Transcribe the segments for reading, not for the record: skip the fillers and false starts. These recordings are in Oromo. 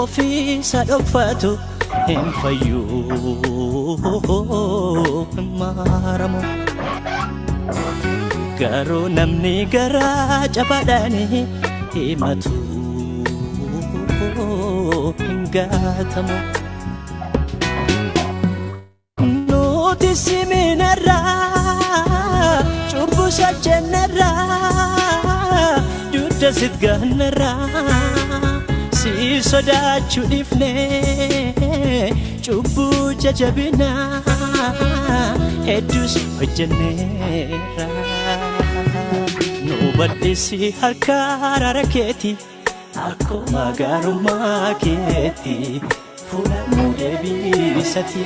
ofiisa dhokfatu hin fayyuu hin maaramu. Garuu namni garaa cabaadhaan himatu hin gaatamu. Nuti siminarraa cubbuu socheenarraa dugda sit gaannarraa si sodaachuu dhiifnee cubbuu jajabinaa hedduus hojjenneerra. Nu bal'isi harka araara keeti akkuma gaarummaa keetti fuula nu deebisati.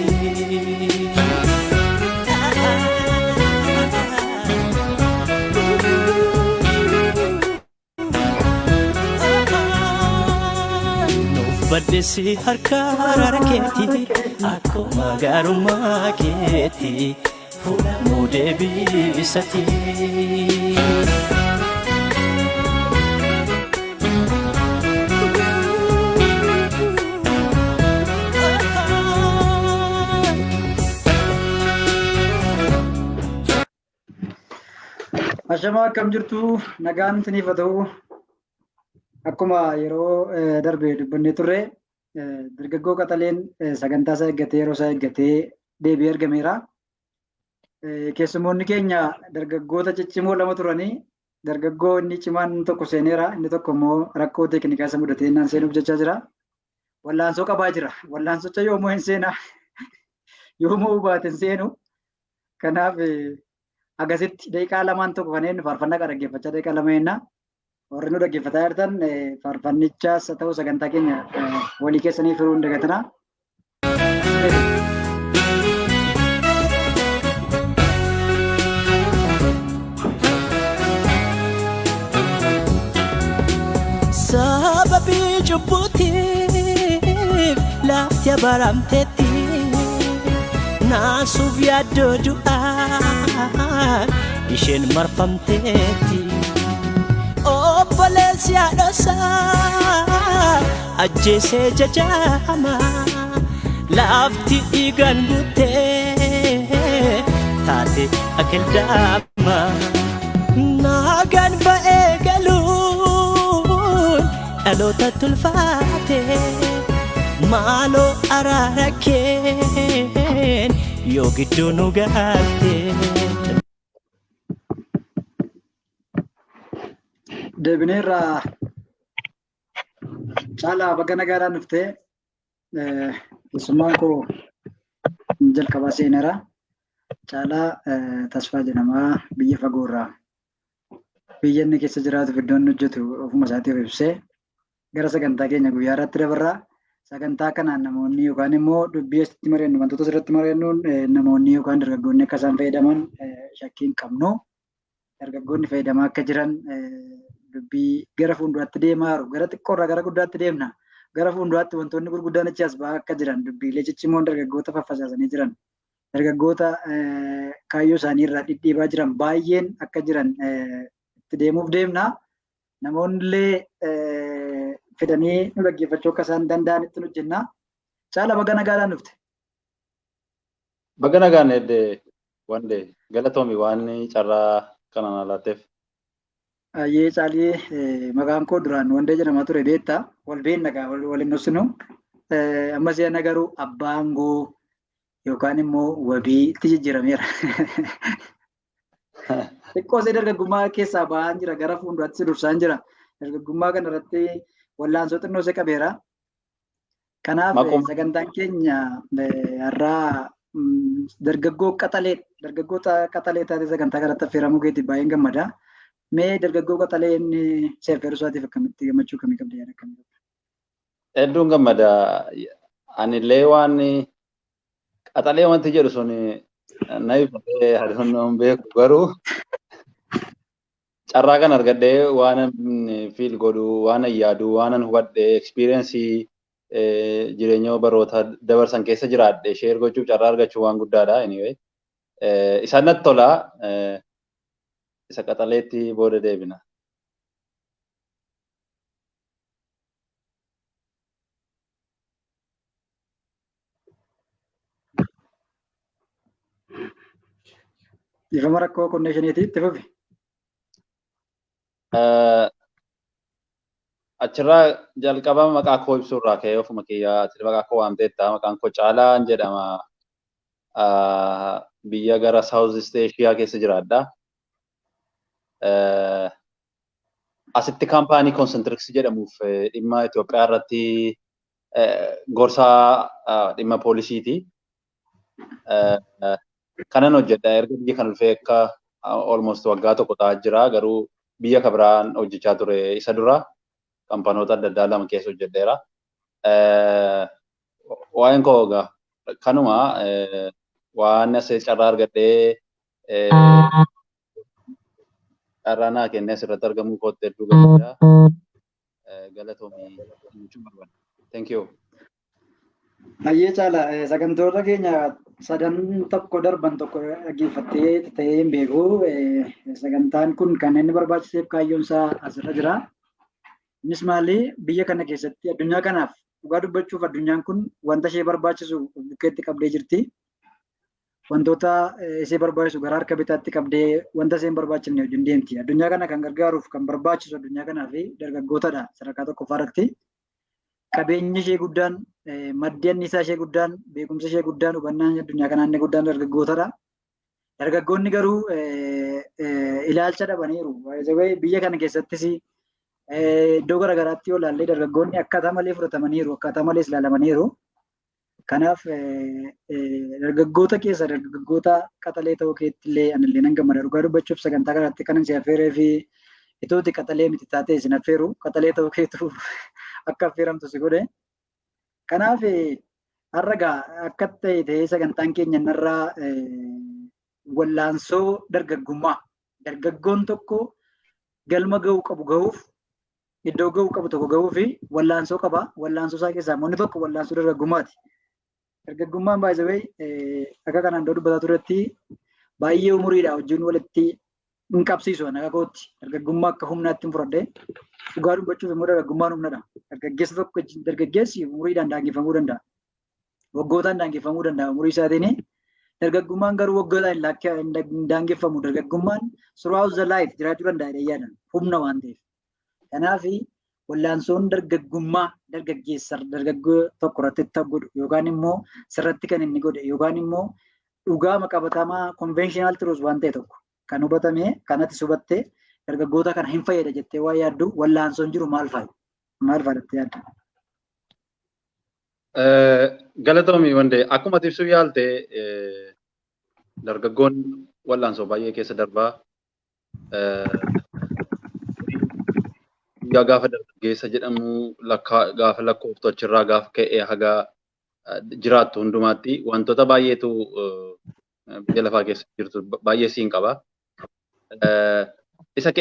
Nuuf bal'isi harka araara keetti akkuma gaarummaa keetti fuula nu deebisati. Ashamaa, akkam jirtu? Nagaan isiniif haa ta'u. Akkuma yeroo darbe dubbannee turre, dargaggoo Qaxaleen sagantaa isaa eeggatee, yeroo isaa eeggatee deebi'ee argameera. Keessummoonni keenya dargaggoota ciccimoo lama turanii, dargaggoo inni cimaan tokko seeneera, inni tokko immoo rakkoo teeknikaa isa mudatee innaan seenuuf jechaa jira. Wallaansoo qabaa jira. Wallaansocha yoomuu hin seenaa, yoomuu baate hin seenu. Kanaaf agasitti daqiiqaa lamaan tokko kan eenyu faarfannaa kan dhaggeeffachaa daqiiqaa 2 ennaa. Warri nu dhaggeeffataa jirtan faarfannichaas haa ta'u sagantaa keenya walii keessanii firuu hin dagatinaa. Sababii cubbuutiif lafti abaramteetti, naasuuf yaaddoo du'aan isheen marfamteetti. Obboleessi haadhosaa ajjeesee jajama, lafti dhiigaan guuttee taate akeldaama. Nagaan ba'ee galuun dhaloota tulfaate, maaloo araara keen yoo gidduu nu galte. Deebineerraa. Caalaa, baga nagaadhaan dhuftee. Keessummaan koo jalqabaa seeneera. Caalaa Tasfaa jedhamaa, biyya fagoorraa, biyya inni keessa jiraatu, iddoo inni hojjetu ofuma isaatiif ibsee gara sagantaa keenya guyyaa irratti dabarraa. Sagantaa kanaan namoonni yookaan immoo dubbii asitti mari'annu, wantoota asirratti mari'annuun namoonni yookaan dargaggoonni akka isaan fayyadaman shakkii hin qabnu. Dargaggoonni fayyadamaa akka jiran, dubbii gara fuulduraatti deemaa jiru, gara xiqqoorraa gara guddaatti deemna. Gara fuulduraatti wantoonni gurguddaan achi as ba'aa akka jiran, dubbiilee ciccimoon dargaggoota faffacaasanii jiran, dargaggoota kaayyoo isaanii irraa dhidhiibaa jiran baay'een akka jiran itti deemuuf deemna. Namoonni illee fidanii nu dhaggeeffachuu akka isaan danda'anitti nu hojjenna. Caala, baga nagaadhaan dhufte. Baga nagaan eedde, Wande, galatoomi waan carraa kana na laatteef. Ayyee Caalii, maqaan koo duraan Wandee jedhamaa ture, beektaa? Wal beekna gaa, wal hin dhoksinu. Amma si'ana garuu abbaa aangoo yookaan immoo wabiitti jijjiirameera. Xiqqoo ishee dargaggummaa keessaa ba'aan jira, gara fuulduraatti si dursaan jira. Dargaggummaa kana irratti wallaansoo xinnoo ishee qabeera. Kanaaf sagantaan keenya har'aa dargaggoo qaxalee, dargaggoo qaxalee taatee sagantaa kanatti affeeramuu keetiif baay'een gammada. Mee dargaggoo qaxalee inni si affeeruu isaatiif akkamitti gammachuu akkamii qabda, yaada akkamii qabda? Hedduun gammada. Anillee waan qaxalee wanti jedhu sun na ifatee hin beeku, garuu carraa kan argadhee waan feel godhu, waan yaadu, waan hubadhe, experience jireenya baroota dabarsan keessa jiraadhe share gochuuf carraa argachuu waan guddaadha. Anyway, isaan natti tola. Isa qaxaleetti booda deebina. Dhiifama, rakkoo connectioniiti, itti fufi. Achirraa jalqaba maqaa koo ibsuurraa ka'ee, ofuma kiyyaa ati maqaa koo waamteetta. Maqaan koo Caalaan jedhama. Biyya gara South East Asia keessa jiraadha. Asitti kaampaanii Concentrix jedhamuuf dhimma Itoophiyaa irratti gorsaa dhimma policyti. Kanan hojjedha. Erga biyya kana dhufee akka almost waggaa 1 ta'aa jira. Garuu biyya kan biraan hojjechaa ture isa dura, kaampanoota adda addaa lama keessa hojjedheera. Waa'een koo egaa kanuma. Waan asii carraa argadhee, carraa naa kennee asirratti argamuu kootti hedduu gammada. Galatoomii jechuun barbaada. Thank you. Hayyee Caala, sagantoota keenya sadan tokko darban tokko dhaggeeffattee ta'ee hin beeku. Sagantaan kun kan inni barbaachiseef kaayyoon isaa asirra jira. Innis maali? Biyya kana keessatti, addunyaa kanaaf, dhugaa dubbachuuf, addunyaan kun wanta ishee barbaachisu bukkeetti qabdee jirti. Wantoota ishee barbaachisu gara harka bitaatti qabdee wanta ishee hin barbaachifne wajjin deemti. Addunyaa kana kan gargaaruuf, kan barbaachisu addunyaa kanaa fi dargaggootadha sadarkaa tokkoffaa irratti. Qabeenyi ishee guddaan, maddi anniisaa ishee guddaan, beekumsa ishee guddaan, hubannaan addunyaa kanaa inni guddaan dargaggootadha. Dargaggoonni garuu ilaalcha dhabaniiru. Biyya kana keessattis iddoo garaagaraatti yoo ilaalle, dargaggoonni akkaataa malee fudhatamaniiru, akkaataa malees ilaalamaniiru. Kanaaf dargaggoota keessa dargaggoota qaxalee ta'uu keetti illee anillee nan gammada. Dhugaa dubbachuuf, sagantaa kanatti kanan si affeeree fi itooti qaxalee miti taatee isin affeeru, qaxalee ta'uu keetu akka affeeramtu si godhe. Kanaaf har'a gaa akka ta'e ta'ee, sagantaan keenya narraa wallaansoo dargaggummaa. Dargaggoon tokko galma gahuu qabu gahuuf, iddoo gahuu qabu tokko gahuu fi wallaansoo qaba. Wallaansoo isaa keessaa immoo inni tokko wallaansoo dargaggummaati. Dargaggummaan baay'ee akka kanaan dura dubbataa turetti baay'ee umuriidha wajjin walitti hin qabsiisu akka kootti. Dargaggummaa akka humnaatti hin fudhadhe. Dhugaa dubbachuuf immoo dargaggummaan humnadha. Dargaggeessa tokko, dargaggeessi umuriidhaan daangeffamuu danda'a. Waggootaan daangeffamuu danda'a umurii isaatiin. Dargaggummaan garuu waggootaan hin daangeffamu. Dargaggummaan throughout the life jiraachuu danda'a jedhee yaadan, humna waan ta'eef. Kanaaf wallaansoon dargaggummaa dargaggeessa dargaggoo tokko irratti godhu, yookaan immoo sirratti kan inni godhe, yookaan immoo dhugaama qabatamaa, conventional truth waan ta'e tokko kan hubatame, kanatti hubatte, dargaggoota kana hin fayyada jettee waan yaaddu, wallaansoon jiru maal fa'i? Maal fa'a jettee yaadda? Galatoomii wandee, akkuma ibsuu yaalte, dargaggoon wallaansoo baay'ee keessa darbaa. Guyyaa gaafa dargaggeessa jedhamu gaafa lakkooftu, achirraa gaafa ka'ee haga jiraattu hundumaatti wantoota baay'eetu biyya lafaa keessa jirtu baay'ee siin qaba. Isa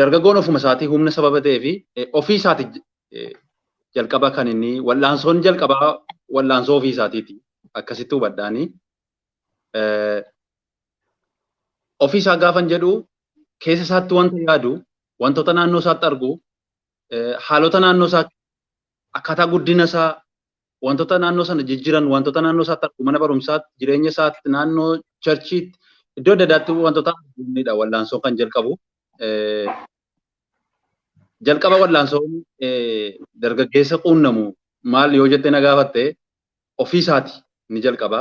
dargaggoon ofuma isaatii humna sababa ta'ee fi ofii isaatii jalqaba kan inni wallaansoon jalqabaa wallaansoo ofii isaatiiti. Akkasitti hubadhaanii. Ofii isaa gaafan jedhu, keessa isaatti wanta yaadu, wantoota naannoo isaatti argu, haalota naannoo isaa, akkaataa guddina isaa, wantoota naannoo sana jijjiiran, wantoota naannoo isaatti argu, mana barumsaatti, jireenya isaatti, naannoo churchiitti, iddoo adda addaatti wantoota arguunidha wallaansoo kan jalqabu. Jalqaba wallaansoon dargaggeessa quunnamu maal yoo jettee na gaafatte, ofii isaati ni jalqaba.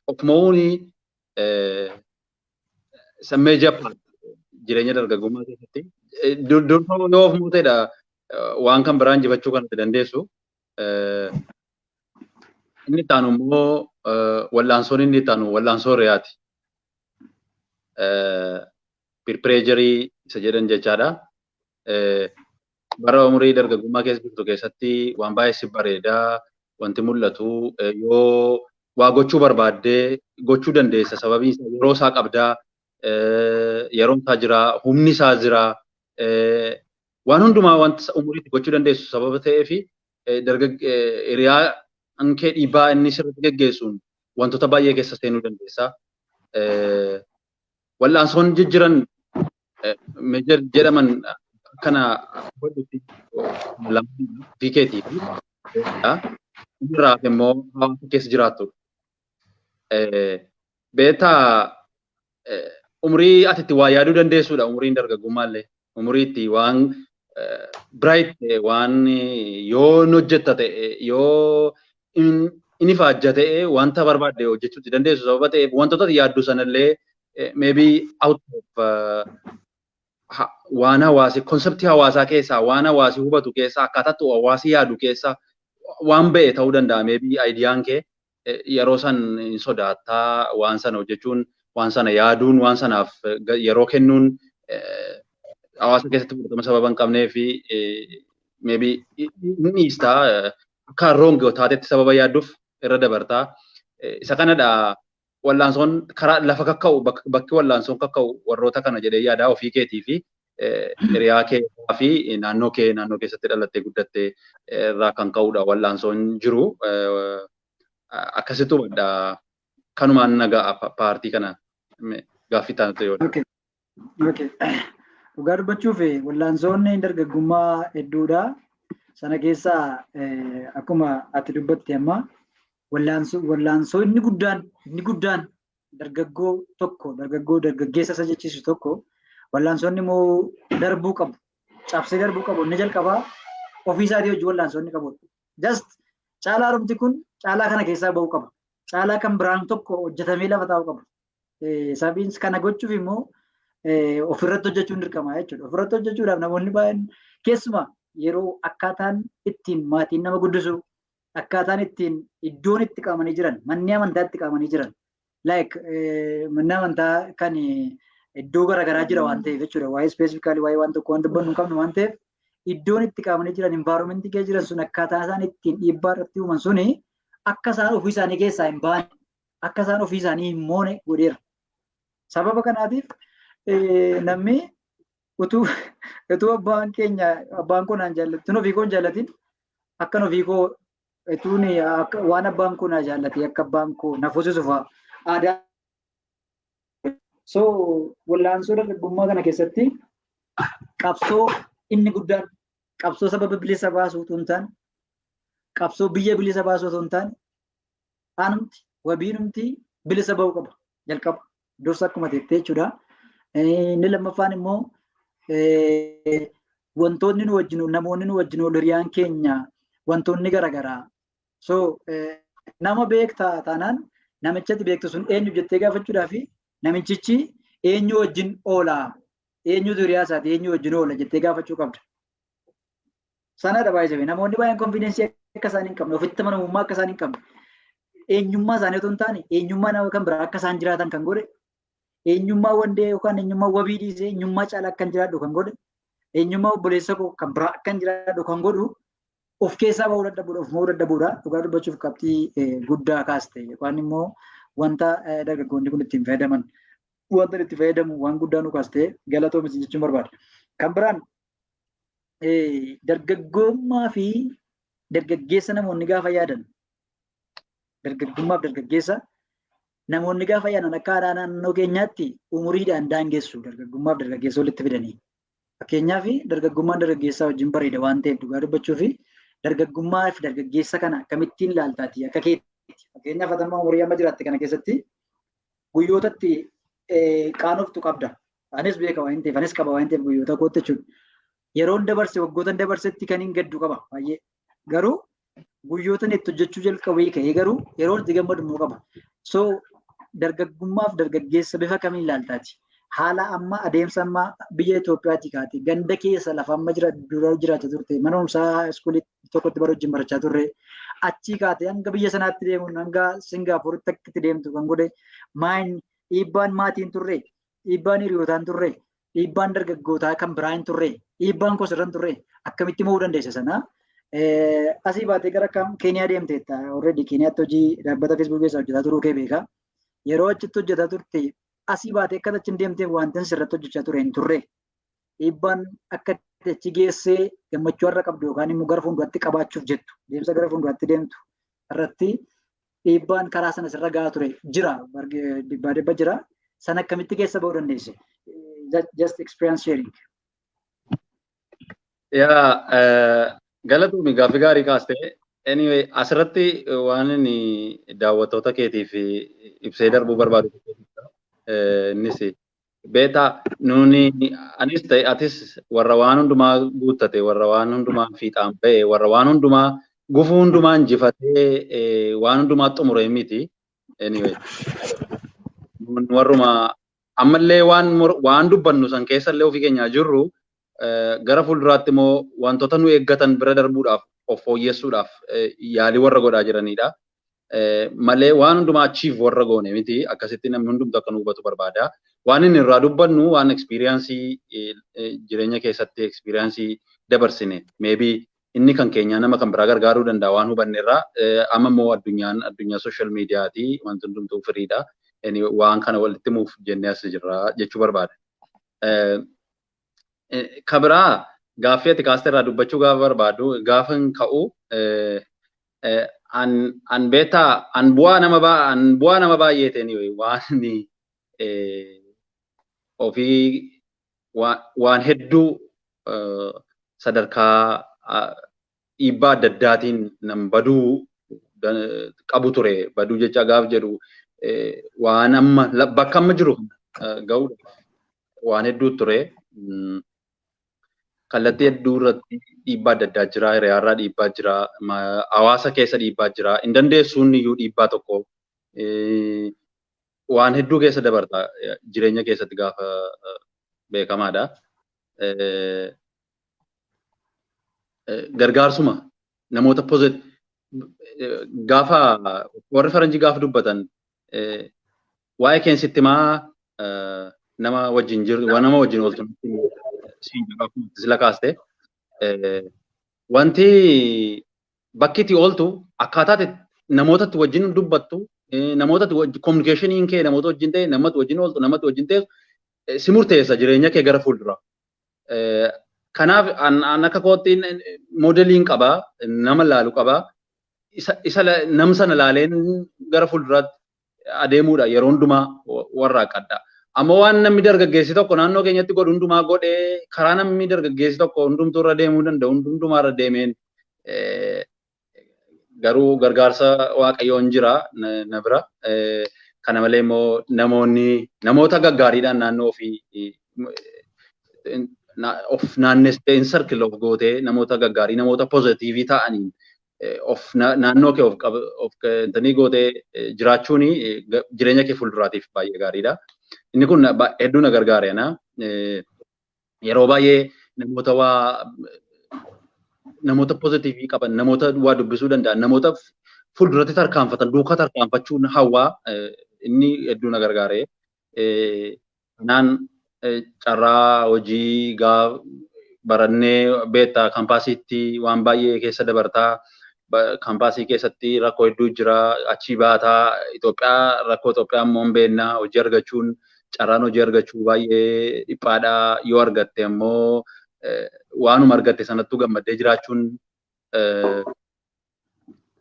Of mo'uun isa major part jireenya dargaggummaa keessatti. Dursa yoo of mooteedha waan kan biraa injifachuu kan dandeessu. Inni itti aanu immoo, wallaansoon inni itti aanu wallaansoo hiriyaati. Peer pressure isa jedhan jechaadha. Bara umurii dargaggummaa keessa jirtu keessatti waan baay'ee si bareedaa wanti mul'atu, yoo waa gochuu barbaaddee gochuu dandeessa, sababiin isaa yeroo isaa qabdaa, yeroon isaa jira, humni isaa jira, waan hundumaa wanta umuriitti gochuu dandeessu sababa ta'eefi, hiriyaa kee dhiibbaa inni sirriitti geggeessuun wantoota baay'ee keessa seenuu dandeessa. Wal'aansoon jijjiran major jedhaman kana hubadhutti lama ofii keetii fi irraa immoo hawaasa keessa jiraattu. Beektaa, Umrii ati itti waa yaaduu dandeessuudha umriin dargaggummaa illee. Umurii itti waan bright waan yoo hojjetta ta'e, yoo inni faajja ta'e, wanta barbaadde hojjechuu itti dandeessu sababa ta'eef, wantoota ati yaaddu sanallee maybe out of waan hawaasi concept hawaasaa keessaa, waan hawaasi hubatu keessaa, akkaataatti hawaasi yaadu keessaa waan ba'e ta'uu danda'a. Maybe ideaan kee yeroo san hin sodaattaa, waan sana hojjechuun, waan sana yaaduun, waan sanaaf yeroo kennuun hawaasa keessatti fudhatama sababa hin qabnee fi maybe hin dhiistaa, akka wrong taatetti sababa yaadduuf irra dabartaa. Isa kanadha wallaansoon karaa lafa kakka'u, bakki wallaansoon kakka'u warroota kana jedhee yaadaa, ofii keetii fi hiriyaa kee fi naannoo kee, naannoo keessatti dhalattee guddattee irraa kan ka'udha wallaansoon jiru. Akkasitti hubadha. Kanumaan nagaa paartii kana gaaffii taanatu yoo. Okay. Dhugaa dubbachuuf wallaansoonni dargaggummaa hedduudha. Sana keessaa akkuma ati dubbatte amma wallaansoo inni guddaan dargaggoo tokko, dargaggoo dargaggeessa isa jechiisu tokko, wallaansoonni immoo darbuu qabu. Cabsee darbuu qabu. Inni jalqabaa ofii isaatii hojii wallaansoonni qabudha. Just caalaa dhumti kun caalaa kana keessaa bahuu qaba. Caalaa kan biraan tokko hojjetamee lafa taa'uu qaba. Sababiin kana gochuuf immoo ofirratti hojjechuun dirqama jechuudha. Ofirratti hojjechuudhaaf namoonni baay'een keessumaa yeroo akkaataan ittiin maatiin nama guddisu, akkaataan ittiin iddoon itti qabamanii jiran, manni amantaa itti qabamanii jiran, like manni amantaa kan iddoo garaagaraa jira waan ta'eef jechuudha. Waa'ee specifically waa'ee waan tokko waan dubbannu hin qabnu waan ta'eef, iddoon itti qabamanii jiran, environmentii keessa jiran sun, akkaataa isaan ittiin dhiibbaa irratti uuman suni akka isaan ofii isaanii keessaa hin baane, akka isaan ofii isaanii hin moone godheera. Sababa kanaatiif namni utuu abbaan keenya, abbaan koo naan jaallatin, ofii koo hin jaallatin, akkan ofii koo utuun waan abbaan koo na jaallate akka abbaan koo na fuusisu fa'a aadaa. So wallaansoo dargaggummaa kana keessatti qabsoo inni guddaan qabsoo sababa bilisa baasuu utuu hin taane, qabsoo biyya bilisa baasuu utuu hin taane, anumti wabiinumti bilisa ba'uu qaba jalqaba dursa akkuma teettee jechuudha. Inni lammaffaan immoo wantoonni nu wajjin, namoonni nu wajjin oolu, hiriyaan keenya, wantoonni garaagaraa. So nama beektaa taanaan namichatti beektu sun eenyu jettee gaafachuudhaa fi namichichi eenyu wajjin oolaa, eenyutu hiriyaa isaati, eenyu wajjin oola jettee gaafachuu qabda. Sanadha baay'ee namoonni baay'een confidence akka isaan hin qabne, ofitti amanamummaa akka isaan hin qabne, eenyummaa isaanii otoo hin taane eenyummaa nama kan biraa akka isaan jiraatan kan godhe, eenyummaa wandee yookaan eenyummaa wabii dhiisee eenyummaa caalaa akkan jiraadhu kan godhe, eenyummaa obboleessa koo kan biraa akkan jiraadhu kan godhu of keessaa bahuu dadhabuudha, of mo'uu dadhabuudha. Dhugaa dubbachuuf qabxii guddaa kaaste, yookaan immoo wanta dargaggoonni kun ittiin fayyadaman, wanta itti fayyadamu waan guddaa nu kaaste, galatoomis jechuun barbaada. Kan biraan dargaggummaa fi dargaggeessa namoonni gaafa yaadan, dargaggummaaf dargaggeessa namoonni gaafa yaadan, akka aadaa naannoo keenyaatti umuriidhaan daangessu dargaggummaaf dargaggeessa walitti fidanii. Fakkeenyaaf dargaggummaan dargaggeessaa wajjin bareeda waan ta'eef, dhugaa dubbachuu fi dargaggummaa fi dargaggeessa kana akkamittiin ilaaltaati akka keetti? Fakkeenyaaf atammaa umurii amma jiraatte kana keessatti guyyootatti qaanoftu qabda. Anis beeka waan ta'eef, anis qaba waan ta'eef guyyoota kootti jechuudha. Yeroon dabarse, waggoota dabarsetti kan hin gaddu qaba baay'ee. Garuu guyyoota itti hojjechuu jalqabee ka'ee garuu yeroo itti gammadu immoo qaba. So dargaggummaaf dargaggeessa bifa kamiin ilaaltaati? Haala amma adeemsa amma biyya Itoophiyaatii kaate, ganda keessa lafa amma jira dura jiraachaa turte, mana barumsaa schoolii tokkotti bara wajjin barachaa turre, achii kaate hanga biyya sanaatti deemuun hanga Singaappooritti akka itti deemtu kan godhe maayin? Dhiibbaan maatiin turre, dhiibbaan hiriyootaan turre, dhiibbaan dargaggootaa kan biraa hin turre, dhiibbaan kos irra hin turre, akkamitti mo'uu dandeesse sana? Asii baatee gara Keeniyaa deemteetta. Already Keeniyaatti hojii dhaabbata Facebook keessaa hojjetaa turuu kee beeka. Yeroo achitti hojjetaa turte asii baatee akka achi deemteef wanti sirratti hojjechaa ture hin turre? Dhiibbaan akka achi geessee gammachuu har'a qabdu yookaan immoo gara fuulduraatti qabaachuuf jettu, deemsa gara fuulduraatti deemtu irratti dhiibbaan karaa sana sirra gahaa ture jira, dhibbaa dhibba jira. Sana akkamitti keessa ba'uu dandeesse? Just experience sharing. Yaa, galatoomi, gaaffii gaarii kaaste. Anyway, asirratti waan inni daawwattoota keetiif ibsee darbuu barbaadu. Innis beektaa nuuni anis ta'e atis warra waan hundumaa guuttate, warra waan hundumaa fiixaan ba'e, warra waan hundumaa gufuu hundumaa injifatee waan hundumaa xumure miti. Anyway, warruma ammallee waan dubbannu san keessallee ofii keenyaa jirru, gara fuulduraatti immoo wantoota nu eeggatan bira darbuudhaaf of fooyyessuudhaaf yaalii warra godhaa jiranidha. Malee waan hundumaa achieve warra goone miti. Akkasitti namni hundumtu akka nu hubatu barbaada. Waan inni irraa dubbannu waan experience jireenya keessatti experience dabarsine, maybe inni kan keenya nama kan biraa gargaaruu danda'a waan hubanne irraa. Amma immoo addunyaan addunyaa social mediaati, wanti hundumtuu firiidha. Waan kana walitti himuuf jennee as jirra jechuu barbaada. Kabiraa gaaffii ati kaaste irraa dubbachuu gaafa barbaadu gaafa hin ka'u, an beektaa an bu'aa nama baay'ee ta'e waan ofii waan hedduu sadarkaa dhiibbaa adda addaatiin nam baduu qabu ture. Baduu jecha gaaf jedhu, waan amma bakka amma jiru ga'uudhaaf waan hedduu ture. Kallattii hedduu irratti dhiibbaa adda addaa jira. Hiriyaarraa dhiibbaa jira. Hawaasa keessa dhiibbaa jira. Hin dandeessuun iyyuu dhiibbaa tokko. Waan hedduu keessa dabarta jireenya keessatti gaafa beekamaadha. Gargaarsuma namoota gaafa warri faranjii gaafa dubbatan, waa'ee keensitti maa nama wajjin jiru, nama wajjin ooltu siin jedhu, akkuma sila kaaste, wanti bakki itti ooltu, akkaataa namootatti wajjin dubbattu, namootatti communicationiin kee namoota wajjin ta'e, namatti wajjin ooltu, namatti wajjin ta'e si murteessa jireenya kee gara fuulduraa. Kanaaf an akka kootti modeliin qabaa, nama laalu qabaa. Isa nam sana laaleen gara fuulduraatti adeemuudha yeroo hundumaa warra qadda. Amma waan namni dargaggeessi tokko naannoo keenyatti godhu hundumaa godhee, karaa namni dargaggeessi tokko hundumtuu irra deemuu danda'u hundumaa irra deemeen, garuu gargaarsa Waaqayyoon jira na bira. Kana malee immoo namoonni namoota gaggaariidhaan naannoo ofii of naannessitee, encircle of gootee, namoota gaggaarii, namoota positive ta'aniin of naannoo kee of intanii gootee jiraachuun jireenya kee fuulduraatiif baay'ee gaariidha. Inni kun hedduu na gargaare ana. Yeroo baay'ee namoota waa namoota positive qaban, namoota waa dubbisuu danda'an, namoota fuulduratti tarkaanfatan duukaa tarkaanfachuun hawwaa, inni hedduu na gargaare. Kanaan carraa hojii gaa barannee beektaa campasiitti waan baay'ee keessa dabartaa. Campasii keessatti rakkoo hedduu jira. Achii baataa Itoophiyaa, rakkoo Itoophiyaa immoo hin beekna. Hojii argachuun, carraan hojii argachuu baay'ee dhiphaadha. Yoo argatte immoo waanuma argatte sanattuu gammaddee jiraachuun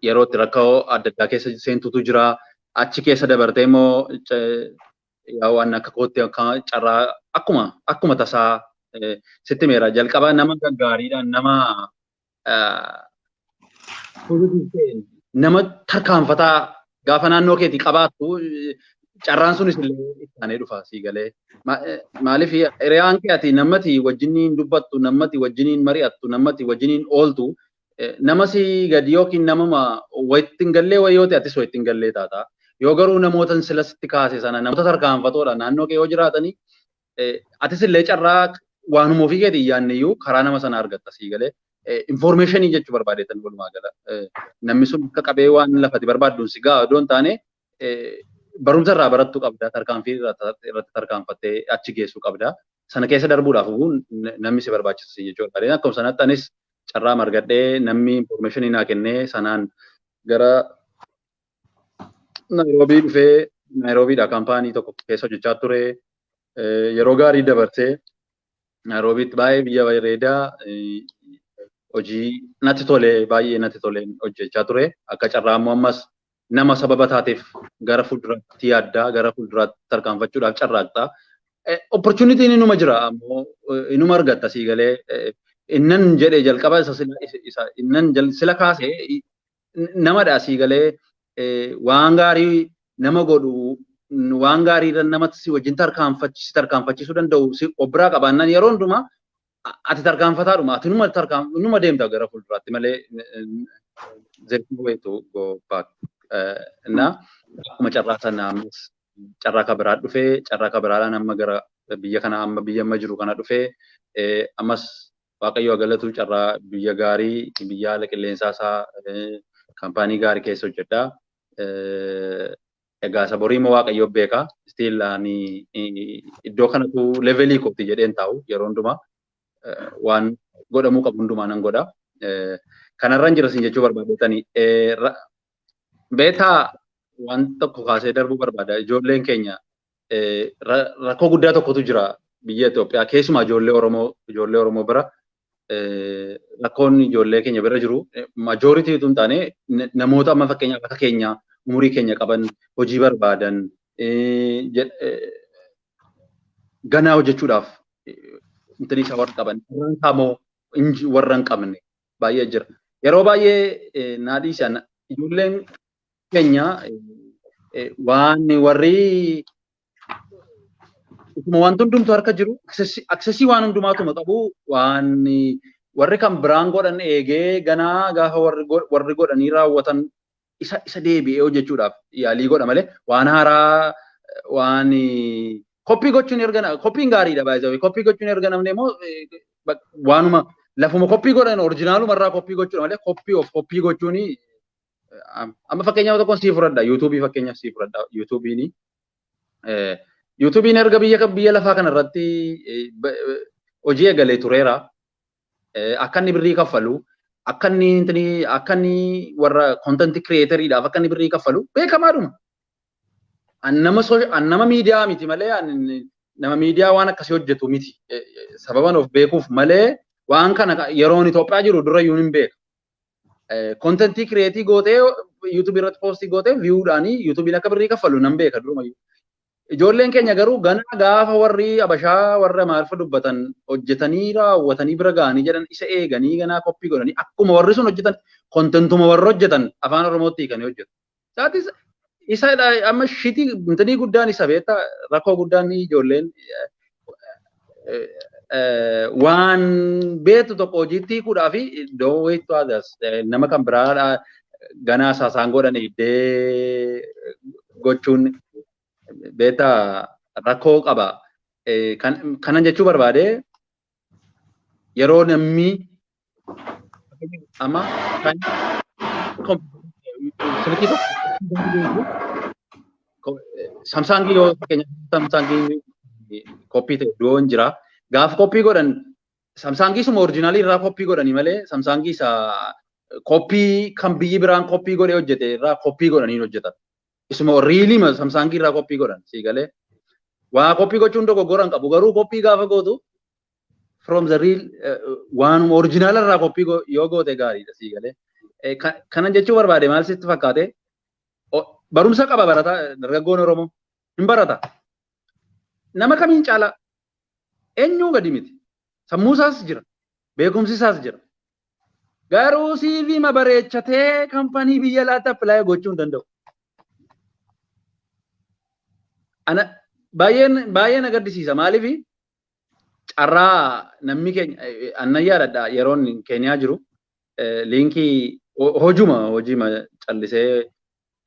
yeroo itti rakkoo adda addaa keessa seentutu jira. Achi keessa dabartee immoo yaa waan akka kootti akka carraa akkuma tasaa sitti meera jalqaba nama gaggaariidhaan, nama nama tarkaanfataa gaafa naannoo keetii qabaattu, carraan sunis illee ittaanee dhufa sii galee. Maaliif, hiriyaan kee ati namati wajjiniin dubbattu, namati wajjiniin mari'attu, namati wajjiniin ooltu, nama si gadi yookiin namama wayitti hin gallee wayii yoo ta'e, atis wayitti hin gallee taata. Yoo garuu namoota sila sitti kaase sana, namoota tarkaanfatoodha naannoo kee yoo jiraatanii, atis illee carraa waanuma ofii keetii hin yaadne iyyuu karaa nama sana argatta sii galee. Informationii jechuu barbaadeetan walumaa gala. Namni sun akka qabee waan lafati barbaadduun si ga'a odoo hin taane, barumsa irraa barattuu qabda, tarkaanfii irratti tarkaanfattee achi geessuu qabda. Sana keessa darbuudhaaf namni si barbaachisa jechuudha. Akkuma sanatti anis carraa margadhee, namni informationii naa kennee sanaan gara Naayiroobii dhufee, Naayiroobiidha kaampaanii tokko keessa hojjechaa ture. Yeroo gaarii dabarsee Naayiroobiitti, baay'ee biyya bareedaa, hojii natti tole, baay'ee natti tole hojjechaa ture. Akka carraa immoo ammas nama sababa taateef gara fuulduraatti yaaddaa, gara fuulduraatti tarkaanfachuudhaaf carraaqxaa. Opportunityn inuma jira ammoo inuma argatta sii galee. Innan jedhee jalqaba isa innan sila kaase namadha sii galee, waan gaarii nama godhu. waan gaarii namatti si wajjin tarkaanfachiisuu danda'u si of biraa qabaannaan, yeroo hundumaa ati tarkaanfataadhuma, ati numa deemta gara fuulduraatti malee there is no way to go back. Na akkuma carraa sana ammas carraa kan biraa dhufee, carraa kan biraadhaan amma gara biyya kana, amma biyya amma jiru kana dhufee, ammas Waaqayyo galatu, carraa biyya gaarii, biyya haala qilleensaa isaa, kaampaanii gaarii keessa hojjedha. Egaa isa borii immoo Waaqayyo beeka. Still ani iddoo kanatu levelii kooti jedheen taa'u. Yeroo hundumaa waan godhamuu qabu hundumaa nan godha. Kanarran jira sin jechuu barbaadetanii. Beetaa, waan tokko kaasee darbuu barbaada. Ijoolleen keenya, rakkoo guddaa tokkotu jira biyya Itoophiyaa, keessumaa ijoollee Oromoo bira. Rakkoon ijoollee keenya bira jiru, majority utuu hin taane, namoota amma fakkeenyaaf akka keenya umurii keenya qaban, hojii barbaadan, ganaa hojjechuudhaaf intini isaa warra qaban, warra kaamoo warra hin qabne baay'ee jira. Yeroo baay'ee naa dhiisan, ijoolleen keenya waan warri utuma wanti hundumtu harka jiru, accessii waan hundumaatuma qabu, waan warri kan biraan godhan eegee, ganaa gaafa warri godhanii raawwatan isa deebi'ee hojjechuudhaaf yaalii godha malee, waan haaraa waan copy gochuun erga, copyn gaariidha baay'ee, copy gochuun erga namni immoo waanuma lafuma copy godhan originaluma irraa copy gochuudha malee, copy of copy gochuuni. Amma fakkeenyaaf tokkoon sii fudhadha, YouTubeii fakkeenyaaf sii fudhadha. YouTubeiin erga biyya lafaa kana irratti hojii eegalee tureera. Akka inni birrii kaffalu, akka inni warra content creatoriidhaaf akka inni birrii kaffalu beekamaadhuma. An nama miidiyaa miti malee, nama miidiyaa waan akkasii hojjetu miti. Sababan of beekuuf malee, waan kana yeroon Itoophiyaa jiru dura iyyuu hin beeka. Contentii create gootee YouTubeii irratti postii gootee viewdhaanii YouTubeiin akka birrii kaffalu nan beeka durumayyuu. Ijoolleen keenya garuu ganaa gaafa warri Abashaa, warra Amaariffa dubbatan hojjetanii raawwatanii bira ga'anii jedhan, isa eeganii ganaa copy godhanii, akkuma warri sun hojjetan, contentuma warra hojjetan afaan Oromootti hiikanii hojjetu. Isaatis isa amma shitii intinii guddaan isa beektaa, rakkoo guddaan ijoolleen waan beektu tokko hojiitti hiikuudhaa fi don't wait to others, nama kan biraa ganaa saasaan godhan iddee gochuun beektaa rakkoo qaba. Kanan jechuu barbaade, yeroo namni amma silkii tokko, Samsungii yoo fakkeenyaaf, Samsungii copy ta'e iddoon jira. Gaafa copy godhan Samsungii suma originalii irraa copy godhanii malee, Samsungii isa copy kan biyyi biraan copy godhee hojjete irraa copy godhanii hojjetan. Isuma realii Samsungii irraa copy godhan sii galee. Waa copy gochuun dogoggora hin qabu, garuu copy gaafa gootu from the real, waanuma originala irraa copy yoo goote gaariidha, sii galee. Kanan jechuu barbaade maal sitti fakkaate? Barumsa qaba barataa, dargaggoon Oromoo hin barata. Nama kamiin caalaa eenyuu gadi miti. Sammuu isaas jira. Beekumsi isaas jira. Garuu CV ma bareechatee company biyya alaatti apply gochuu hin danda'u. Ana baay'een baay'ee na gaddisiisa. Maaliif? Carraa namni keenya, annan yaadadha, yeroon Keeniyaa jiru linkii hojuma hojiima callisee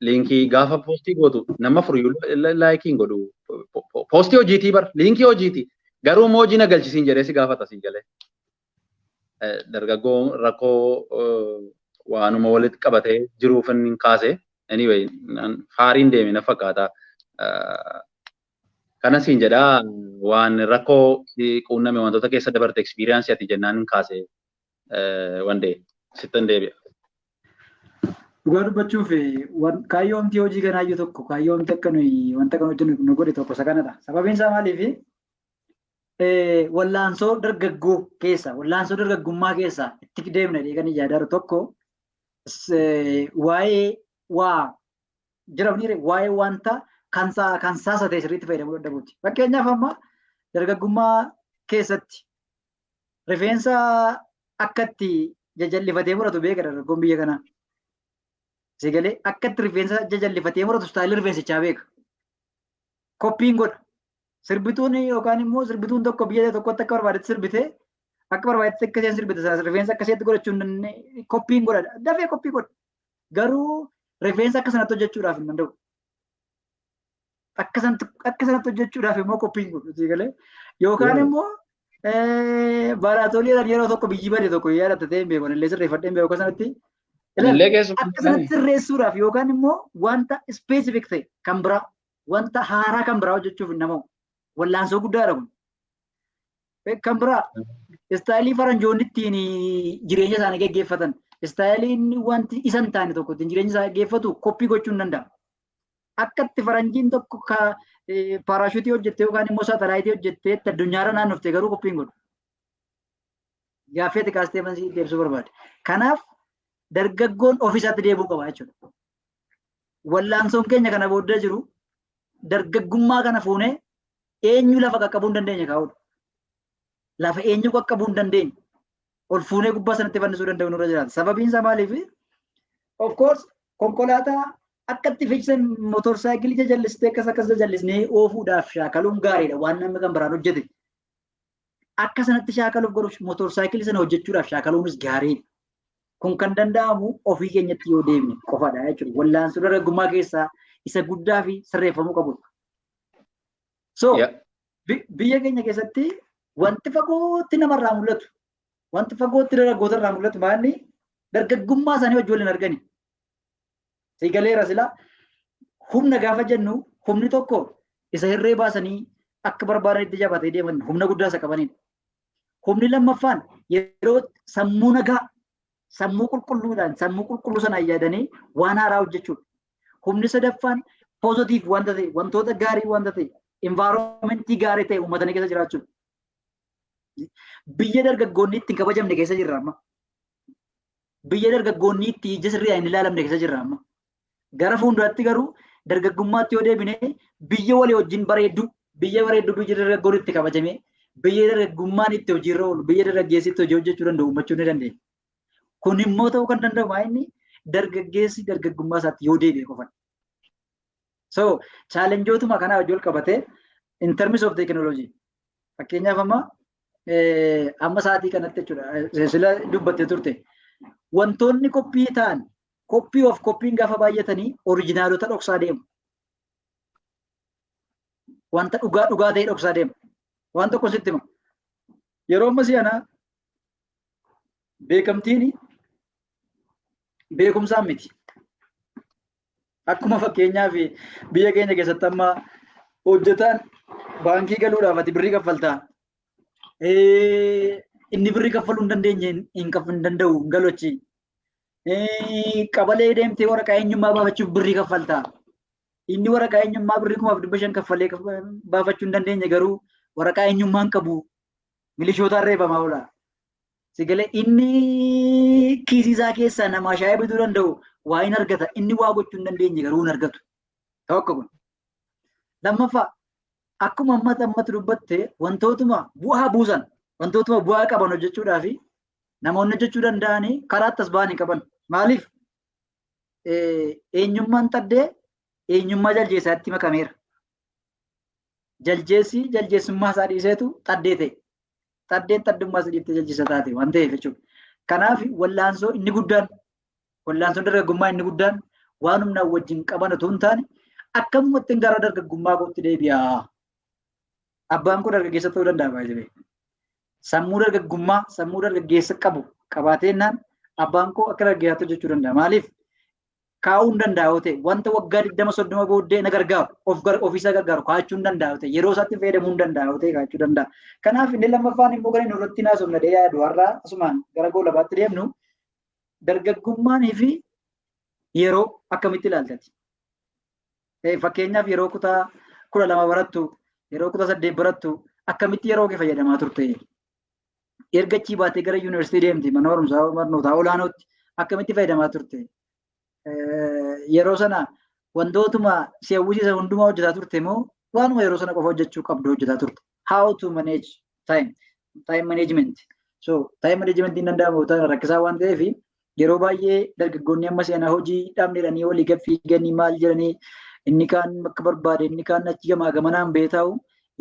linkii gaafa postii gootu nama furiyyuu likeiin godhu. Postii hojiitii bar, linkii hojiitii, garuu immoo hojii na galchisiin jedhee si gaafata, si galee. Dargaggoo rakkoo waanuma walitti qabatee jiruuf inni kaase. Anyway, faariin deeme na fakkaata. Kana siin jedhaa, waan rakkoo quunname, wantoota keessa dabarte, experience ati jennaan hin kaase, wandee sittan deebi'a. Dhugaa dubbachuuf, kaayyoomti hojii kanaayyuu tokko, kaayyoomti akka nuyi wanta kana hojjennu nu godhe tokko isa kanadha. Sababiin isaa maaliif? Wallaansoo dargaggoo keessa, wallaansoo dargaggummaa keessa itti deemna jedhee kan yaadaa tokko waa'ee waa jiramni, waa'ee wanta kan saasa ta'e sirriitti fayyadamuu dadhabuuti. Fakkeenyaaf, amma dargaggummaa keessatti rifeensa akkatti jajallifatee muratu beeka dargaggoon biyya kanaa. Sigalee akkatti rifeensa jajallifatee muratu, stylii rifeensichaa beeka. Copyn godha. Sirbituun yookaan immoo sirbituun tokko biyya tokkotti akka barbaadetti sirbitee, akka barbaadetti akka isheen sirbite sana rifeensa akka isheetti godhachuu hin dandeenye copyn godha. Dafee copy godha. Garuu rifeensa akka sanatti hojjechuudhaaf hin danda'u. Akka sanatti hojjechuudhaaf immoo copyn godhu galee yookaan immoo baaraatooliidhaan yeroo tokko biyyi bade tokko yaadatta ta'e hin beeku, illee sirreeffadhee hin beeku akka sanatti. Illee keessumaa Akka sanatti sirreessuudhaaf yookaan immoo wanta specific ta'e kan biraa, wanta haaraa kan biraa hojjechuuf hin namamu. Wallaansoo guddaadha kun. Kan biraa, style faranjoonni ittiin jireenya isaanii geggeeffatan, styleiin wanti isa hin taane tokko ittiin jireenya isaa geggeeffatu copy gochuu hin danda'a. Akka itti faranjiin tokko parachute hojjettee yookaan immoo satellite hojjettee itti addunyaarra naannofte garuu copyn godhu. Gaaffii ati kaastee mansii deebisuu barbaade. Kanaaf dargaggoon ofiisaatti deebi'uu qaba jechuudha. Wallaansoon keenya kana booddee jiru dargaggummaa kana fuunee eenyu lafa qaqqabuu hin dandeenye kaa'udha. Lafa eenyu qaqqabuu hin dandeenye ol fuunee gubbaa sanatti fannisuu danda'u nurra jiraata. Sababiin isaa maaliif? Of course, konkolaataa akka itti fiigsan, motorsaayikilii jajallistee akkas akkas jajallisnee oofuudhaaf shaakaluun gaariidha, waan namni kan biraan hojjete. Akka sanatti shaakaluuf godhuuf motorsaayikilii sana hojjechuudhaaf shaakaluunis gaariidha. Kun kan danda'amu ofii keenyatti yoo deemne qofadha jechuudha. Wallaansoo dargaggummaa keessaa isa guddaa fi sirreeffamuu qabudha. So biyya keenya keessatti wanti fagootti namarraa mul'atu, wanti fagootti dargaggoota irraa mul'atu maalni dargaggummaa isaanii wajjin waliin argani. Siigaleera sila humna gaafa jennu, humni tokko isa hirree baasanii akka barbaadanitti jabaatee deeman humna guddaa isa qabanidha. Humni lammaffaan yeroo sammuu nagaa, sammuu qulqulluudhaan, sammuu qulqulluu sanaan yaadanii waan haaraa hojjechuudha. Humni sadaffaan positive wanta ta'e, wantoota gaarii wanta ta'e, environment gaarii ta'e uummatanii keessa jiraachuudha. Biyya dargaggoonni itti hin kabajamne keessa jirra amma. Biyya dargaggoonni itti ija sirrii hin ilaalamne keessa jirra amma. Gara fuulduraatti garuu dargaggummaatti yoo deebine, biyya walii wajjin bareeddu, biyya bareeddu, biyya dargaggoon itti kabajame, biyya dargaggummaan itti hojiirra oolu, biyya dargaggeessi itti hojii hojjechuu danda'u uummachuu ni dandeenya. Kun immoo ta'uu kan danda'u maa inni dargaggeessi dargaggummaa isaatti yoo deebi'e qofadha. So challengeootuma kanaa wajjin wal qabatee, in terms of technology, fakkeenyaaf amma sa'aatii kanatti jechuudha, sila dubbattee turte, wantoonni copy ta'an, copy of copyn gaafa baay'atanii originalota dhoksaa deemu. Wanta dhugaa dhugaa ta'e dhoksaa deemu. Waan tokko sitti hima. Yeroo amma si'anaa beekamtiin beekumsaan miti. Akkuma fakkeenyaaf biyya keenya keessatti amma hojjetaan baankii galuudhaaf ati birrii kaffaltaa. Inni birrii kaffaluu hin dandeenye hin danda'u, hin galu achi. Qabalee deemtee waraqaa eenyummaa baafachuuf birrii kaffaltaa. Inni waraqaa eenyummaa birrii 1500 kaffalee baafachuu hin dandeenye garuu waraqaa eenyummaa hin qabu. Milishootaan reebamaa oola. Sigalee inni kiisii isaa keessaa namaa shaayii bituu danda'u waa hin argata. Inni waa gochuu hin dandeenye garuu hin argatu. Tokko kun. Lammaffaa, akkuma ammatti ammatti dubbatte, wantootuma bu'aa buusan, wantootuma bu'aa qaban hojjechuudhaaf namoonni hojjechuu danda'anii karaa as ba'an hin qaban. Maaliif? Eenyummaan xaddee eenyummaa jaljeessaatti makameera. Jaljeessi jaljeessummaa isaa dhiiseetu xaddee ta'e. Xaddeen xaddummaa isaa dhiiftee jaljeessa taate waan ta'eef jechuudha. Kanaaf wallaansoo inni guddaan, wallaansoon dargaggummaa inni guddaan waan humnaan wajjin qaban otoo hin taane, akkamumatti gara dargaggummaa kootti deebi'a. Abbaan koo dargaggeessa ta'uu danda'a baay'ee. Sammuu dargaggummaa, sammuu dargaggeessa qabu qabaateennaan abbaan koo akka dargaggeessaatti hojjechuu danda'a. Maaliif? Kaa'uu hin danda'a yoo ta'e, wanta waggaa 20 30 booddee na gargaaru, of ofiisaa gargaaru kaa'achuu hin danda'a yoo ta'e, yeroo isaatti fayyadamuu hin danda'a yoo ta'e kaa'achuu danda'a. Kanaaf inni lammaffaan immoo kan inni irratti naasofna dhee yaadu, har'a asumaan gara goolabaatti deemnu, dargaggummaanii fi yeroo akkamitti ilaaltati? Fakkeenyaaf yeroo kutaa 12 barattu, yeroo kutaa 8 barattu akkamitti yeroo kee fayyadamaa turte? Erga achii baatee gara yuunivarsiitii deemte, mana barumsaa barnootaa olaanootti akkamitti fayyadamaa turte? Yeroo sana wantootuma si hawwisiisan hundumaa hojjetaa turte moo waanuma yeroo sana qofa hojjechuu qabdu hojjetaa turte? How to manage time, time management. So time management hin danda'amu ta'an rakkisaa waan ta'eef, yeroo baay'ee dargaggoonni amma seenaa hojii dhabne jedhanii walii gad fiiganii maal jedhanii Inni kaan bakka barbaade, inni kaan achi gamaa gamanaan beetaa'u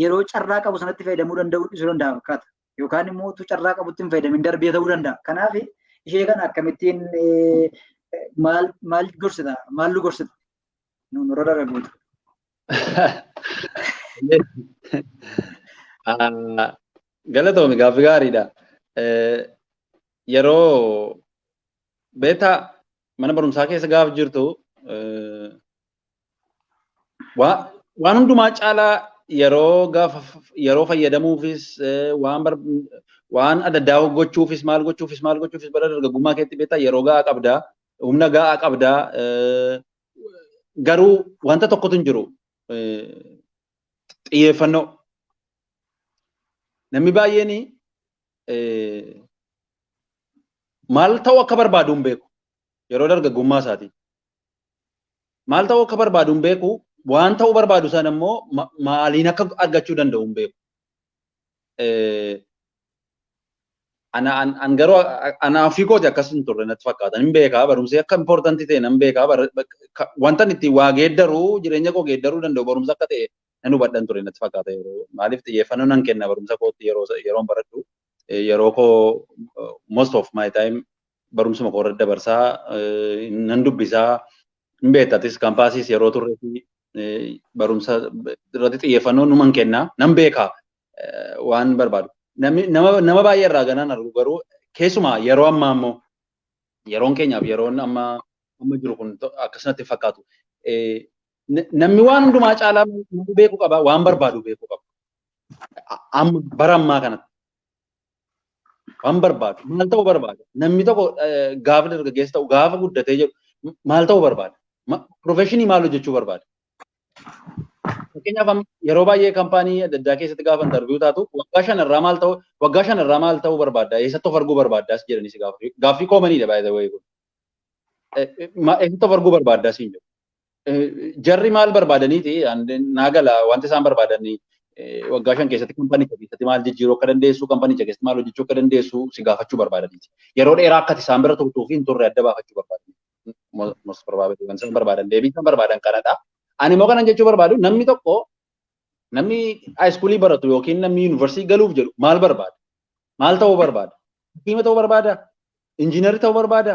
yeroo carraa qabu sanatti fayyadamuu danda'u dhiisuu danda'a fakkaata. Yookaan immoo utuu carraa qabutti hin fayyadamin darbee ta'uu danda'a. Kanaaf ishee kana akkamittiin maal maal gorsita? Maal nu gorsita? Nuun warra dargaggoota. Galatoomi, gaaffii gaariidha. Yeroo beektaa mana barumsaa keessa gaafa jirtu waan hundumaa caalaa yeroo gaafa yeroo fayyadamuufis, waan adda addaa gochuufis, maal gochuufis bara dargaggummaa keetti beektaa yeroo gahaa qabdaa, humna gahaa qabdaa, garuu wanta tokkotu hin jiru: xiyyeeffannoo. Namni baay'een maal ta'uu akka barbaadu hin beeku yeroo dargaggummaa isaati. Maal ta'uu akka barbaadu hin beeku, waan ta'uu barbaadu sana immoo maaliin akka argachuu danda'u hin beeku. Ana an garuu ana ofii kooti akkas hin turre natti fakkaata. Hin beekaa, barumsi akka important ta'e nan beekaa, wanta itti waa geeddaruu, jireenya koo geeddaruu danda'u barumsa akka ta'e nan hubadhan ture natti fakkaata. Yeroo maaliif xiyyeeffannoo nan kenna barumsa kootti yeroo yeroon baradhu, yeroo koo most of my time barumsuma koo irratti dabarsaa, nan dubbisaa. Hin beektatis, campus yeroo turretti barumsa irratti xiyyeeffannoo numan kenna, nan beekaa waan barbaadu. Nama baay'ee irraa ganaan argu garuu, keessumaa yeroo ammaa immoo yeroon keenyaaf yeroon amma amma jiru kun akkasumatti fakkaatu. Namni waan hundumaa caalaa beekuu qaba, waan barbaadu beekuu qaba. Amma bara ammaa kanatti waan barbaadu, maal ta'uu barbaada? Namni tokko gaafa dargaggeessa ta'u, gaafa guddatee jedhu maal ta'uu barbaada? Profession maal hojjechuu barbaada? Fakkeenyaaf, yeroo baay'ee company adda addaa keessatti gaafa interview taatu, waggaa 5 irraa maal ta'uu barbaadda? Eessatti of arguu barbaaddaas jedhanii si gaafatu. Gaaffii commoniidha, by the way, kun. Eessatti of arguu barbaaddaa siin jedhu. Jarri maal barbaadaniiti naa gala, wanti isaan barbaadanii waggaa 5 keessatti companycha keessatti maal jijjiiruu akka dandeessu, companycha keessatti maal hojjechuu akka dandeessu si gaafachuu barbaadaniiti. Yeroo dheeraa akka isaan bira turtuu fi hin turre adda baafachuu barbaadaniiti. Most probably wanti isaan barbaadan, deebii isaan barbaadan kanadha. Ani immoo kanan jechuu barbaadu, namni tokko, namni high schoolii baratu yookiin namni yuunivarsiitii galuuf jedhu maal barbaada? Maal ta'uu barbaada? Hakiima ta'uu barbaada? Injiinarii ta'uu barbaada?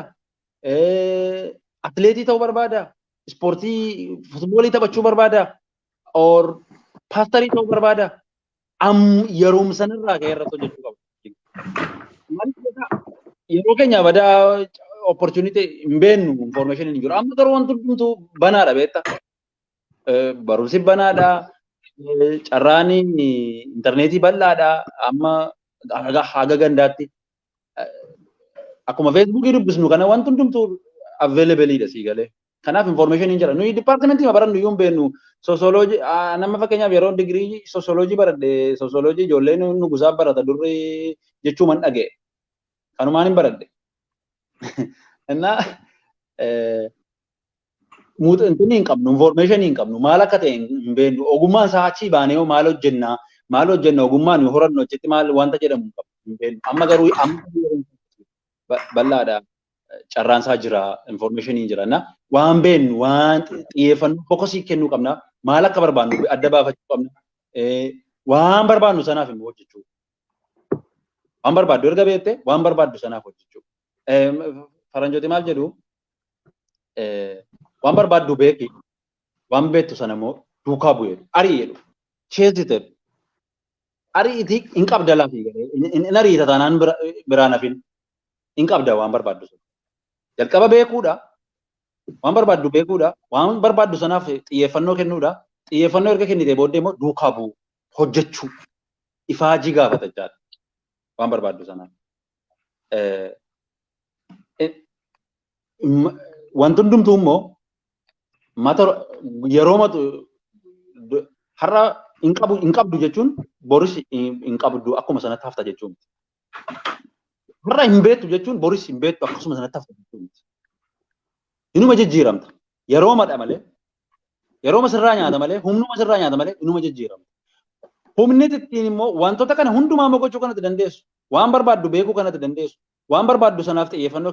Atileetii ta'uu barbaada? Ispoortii futboolii taphachuu barbaada? Or paastarii ta'uu barbaada? Am yeroom sanarraa ka'ee irratti hojjechuu qaba. Yeroo keenya badaa opportunity hin beennu, information hin jiru. Amma garuu wanti hundumtuu banaadha, beektaa. Barumsi banaadha. Carraan intarneetii bal'aadha. Amma haga gandaatti. Akkuma Facebookii dubbisnu kana wanti hundumtuu availableiidha, sii galee. Kanaaf information hin jira. Nuyi departmentii barannu iyyuu hin beennu. Sociology, nama fakkeenyaaf yeroo digirii sociology baradhe, sociology ijoolleen nugusaa barata durri jechuuman dhaga'e. Kanumaan hin baradhe. Innaa muuxannoo hin qabnu, information hin qabnu, maal akka ta'e hin beennu. Ogummaan isaa achii baanee maal hojjenna, maal hojjenna, ogummaan nu horannu achitti maal wanta jedhamu hin qabnu, hin beennu. Amma garuu amma bal'aadha. Carraan isaa jira, information hin jira. Waan beennu, waan xiyyeeffannoo focusii kennuu qabna. Maal akka barbaannu adda baafachuu qabna. Waan barbaannu sanaaf immoo hojjechuu. Waan barbaaddu erga beekte, waan barbaaddu sanaaf hojjechuu. Faranjooti maal jedhu? Waan barbaaddu beeki, waan beektu sana immoo duukaa bu'u jedhu. Arii jedhu. Chase jedhu. Ariitii hin qabda lafii galee. Hin ariita taanaan biraan hafin. Hin qabda waan barbaaddu sana. Jalqaba beekuudha. Waan barbaaddu beekuudha. Waan barbaaddu sanaaf xiyyeeffannoo kennuudha. Xiyyeeffannoo erga kennitee booddee immoo duukaa bu'u, hojjechuu. Ifaajii gaafata jechaadha. Waan barbaaddu sanaaf. Wanti hundumtuu immoo mata yeroo matu har'a hin qabu, hin qabdu jechuun boris hin qabdu akkuma sanatti hafta jechuun miti. Har'a hin beektu jechuun boris hin beektu akkasuma sanatti hafta jechuun miti. Inuma jijjiiramta. Yeroo madha malee, yeroo sirraa nyaata malee, humnuma sirraa nyaata malee inuma jijjiiramta. Humni ittiin immoo wantoota kana hundumaa immoo gochuu kanatti dandeessu. Waan barbaaddu beekuu kanatti dandeessu. Waan barbaaddu sanaaf xiyyeeffannoo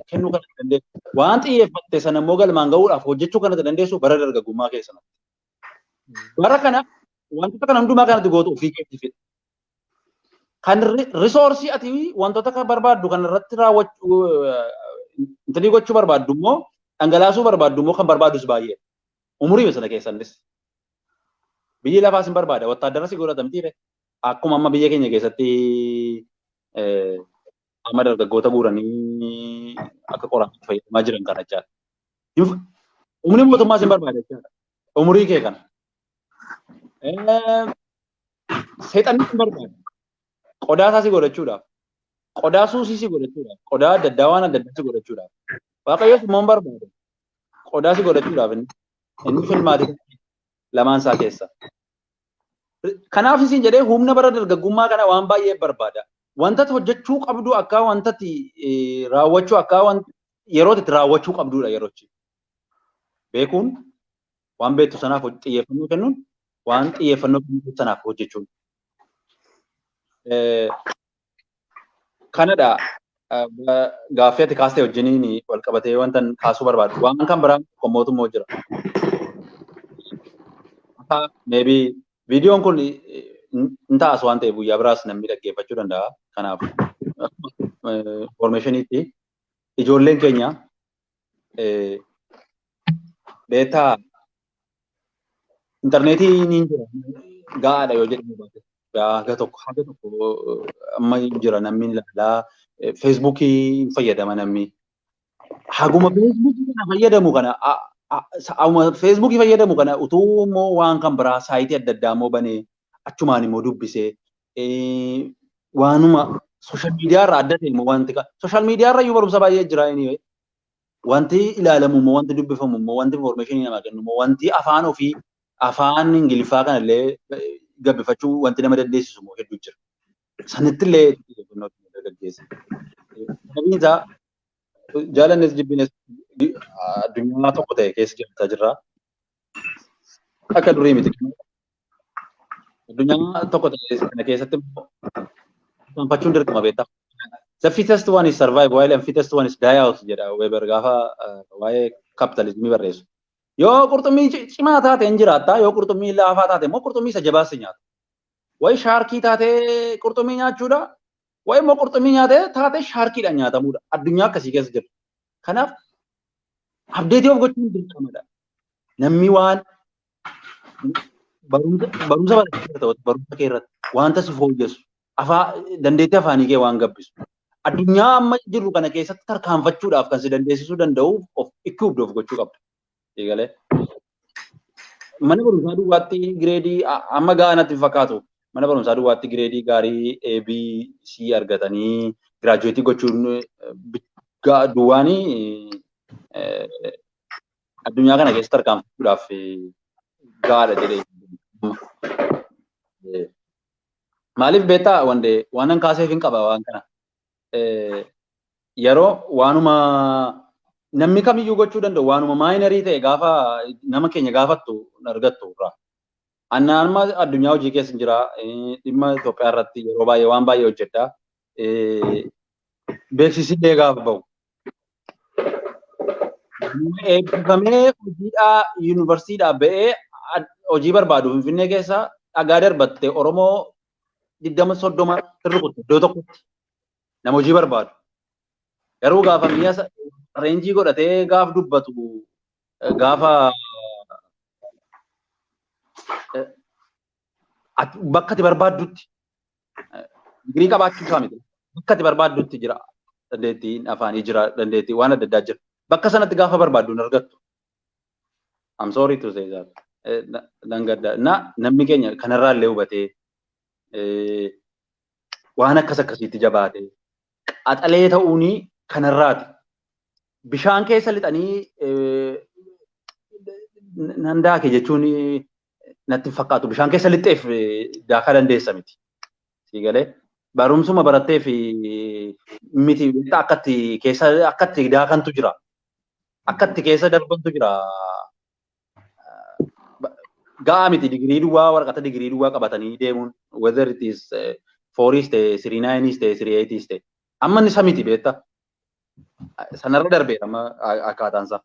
kennuu kan dandeessu. Waan xiyyeeffatte sana immoo galmaan gahuudhaaf hojjechuu kan dandeessu bara dargaggummaa keessa. Bara kana wantoota kana hundumaa kanatti gootu ofii keetti fedha. Kan resource ati wantoota kan barbaaddu kan irratti raawwachuu intalii gochuu barbaaddu immoo, dhangalaasuu barbaaddu immoo, kan barbaadus baay'ee. Umurii sana keessannis. Biyyi lafaas hin barbaada. Wattaaddara si godhata mitiire. Akkuma amma biyya keenya keessatti amma dargaggoota guuranii akka qoraatti fayyadamaa jiran kana jechaadha. Humni mootummaas hin barbaada jechaadha. Umurii kee kana. Seexanni hin barbaada. Qodaa isaa si godhachuudhaaf. Qodaa suusii si godhachuudhaaf. Qodaa adda addaa, waan adda addaa si godhachuudhaaf. Waaqayyoos immoo hin barbaada. Qodaa si godhachuudhaaf inni filmaati lamaan isaa keessa. Kanaaf isin jedhee humna bara dargaggummaa kana waan baay'ee barbaada. Wanta hojjechuu qabdu akka wantati raawwachuu akka yeroo itti raawwachuu qabdudha yeroochi. Beekuun, waan beektu sanaaf xiyyeeffannoo kennuun, waan xiyyeeffannoo kennu sanaaf hojjechuun. Kanadha gaaffii ati kaastee wajjiniin wal qabatee wanta kaasuu barbaadu. Waan kan biraan tokko mootummaa jira. Maybe viidiyoon kun hin taa'as waan ta'eef guyyaa biraas namni dhaggeeffachuu danda'a. Kanaaf informationiitti ijoolleen keenya beektaa intarneetii ni jira gahaadha yoo jedhamu baate. Haga tokko amma jira, namni ilaalaa, Feesbuukii fayyadama namni. Haguma Feesbuukii kana fayyadamu kana, Feesbuukii fayyadamu kana utuu immoo waan kan biraa saayitii adda addaa immoo banee achumaan immoo dubbisee, waanuma social media irraa adda ta'e immoo, wanti social media irra iyyuu barumsa baay'ee jira anyway. Wanti ilaalamu immoo, wanti dubbifamu immoo, wanti information namaa kennu immoo, wanti afaan ofii afaan Ingiliffaa kanallee gabbifachuu wanti nama dandeessisu immoo hedduu jira. Sanitti illee xiyyeeffannoo dargaggeessa. Sababiin isaa jaalannes jibbines addunyaa tokko ta'e keessa jiraataa jirra. Akka durii miti. Addunyaa tokko ta'e kana keessatti immoo tarkaanfachuun dirqama, beektaa. "The fittest one is survive while the unfittest one is die out" jedha Weber gaafa waa'ee kapitalizimii barreessu. Yoo qurxummii cimaa taate hin jiraatta, yoo qurxummii laafaa taate immoo qurxummii isa jabaas si nyaata. Wayi sharkii taatee qurxummii nyaachuudha, wayi immoo qurxummii nyaatee taatee sharkiidhaan nyaatamuudha. Addunyaa akkasii keessa jira. Kanaaf update of gochuun dirqamadha. Namni waan barumsa barachuu ta'u, barumsa kee irratti wanta si fooyyessu, afaa dandeettii afaanii kee waan gabbisu. Addunyaa amma jirru kana keessatti tarkaanfachuudhaaf kan si dandeessisuu danda'u of equipped of gochuu qabda. Eegalee. Mana barumsaa duwwaatti grade amma gahaa natti hin fakkaatu. Mana barumsaa duwwaatti grade gaarii A, B, C argatanii graduate gochuun duwwaanii addunyaa kana keessa tarkaanfachuudhaaf gahaadha jedhee. Maaliif beektaa, wande waan an kaaseef hin qaba waan kana. Yeroo waanuma namni kamiyyuu gochuu danda'u, waanuma minor ta'e gaafa nama keenya gaafattu argattu irraa. Annaan amma addunyaa hojii keessa jira. Dhimma Itoophiyaa irratti yeroo baay'ee waan baay'ee hojjedha. Beeksisi illee gaafa bahu. Eebbifamee hojiidhaa yuunivarsiitiidhaa ba'ee hojii barbaadu Finfinnee keessa dhagaa darbatte Oromoo 20 30 rukutte iddoo tokkotti nama hojii barbaadu. Garuu gaafa mi'a range godhatee gaaf dubbatu, gaafa bakka ati barbaaddutti digirii qabaachuu isaa miti. Bakka ati barbaaddutti jira. Dandeettiin afaanii jira, dandeettii waan adda addaa jira. Bakka sanatti gaafa barbaaddu hin argattu. I'm sorry to say that. Nan gadda. Na namni keenya kanarraa illee hubatee waan akkas akkasiitti jabaatee qaxalee ta'uuni kanarraati. Bishaan keessa lixanii nan daake jechuun natti hin fakkaatu. Bishaan keessa lixxeef daakaa dandeessa miti. Sii galee barumsuma baratteef miti, akkatti keessa akkatti daakantu jira. Akkatti keessa darbantu jira. Ga'aa miti digirii duwwaa, waraqata digirii duwwaa qabatanii deemuun, whether it is fouriis ta'e, 3.9iis ta'e, 3.8iis ta'e. Amma inni isa miti, beektaa. Sanarra darbeera amma akkaataan isaa.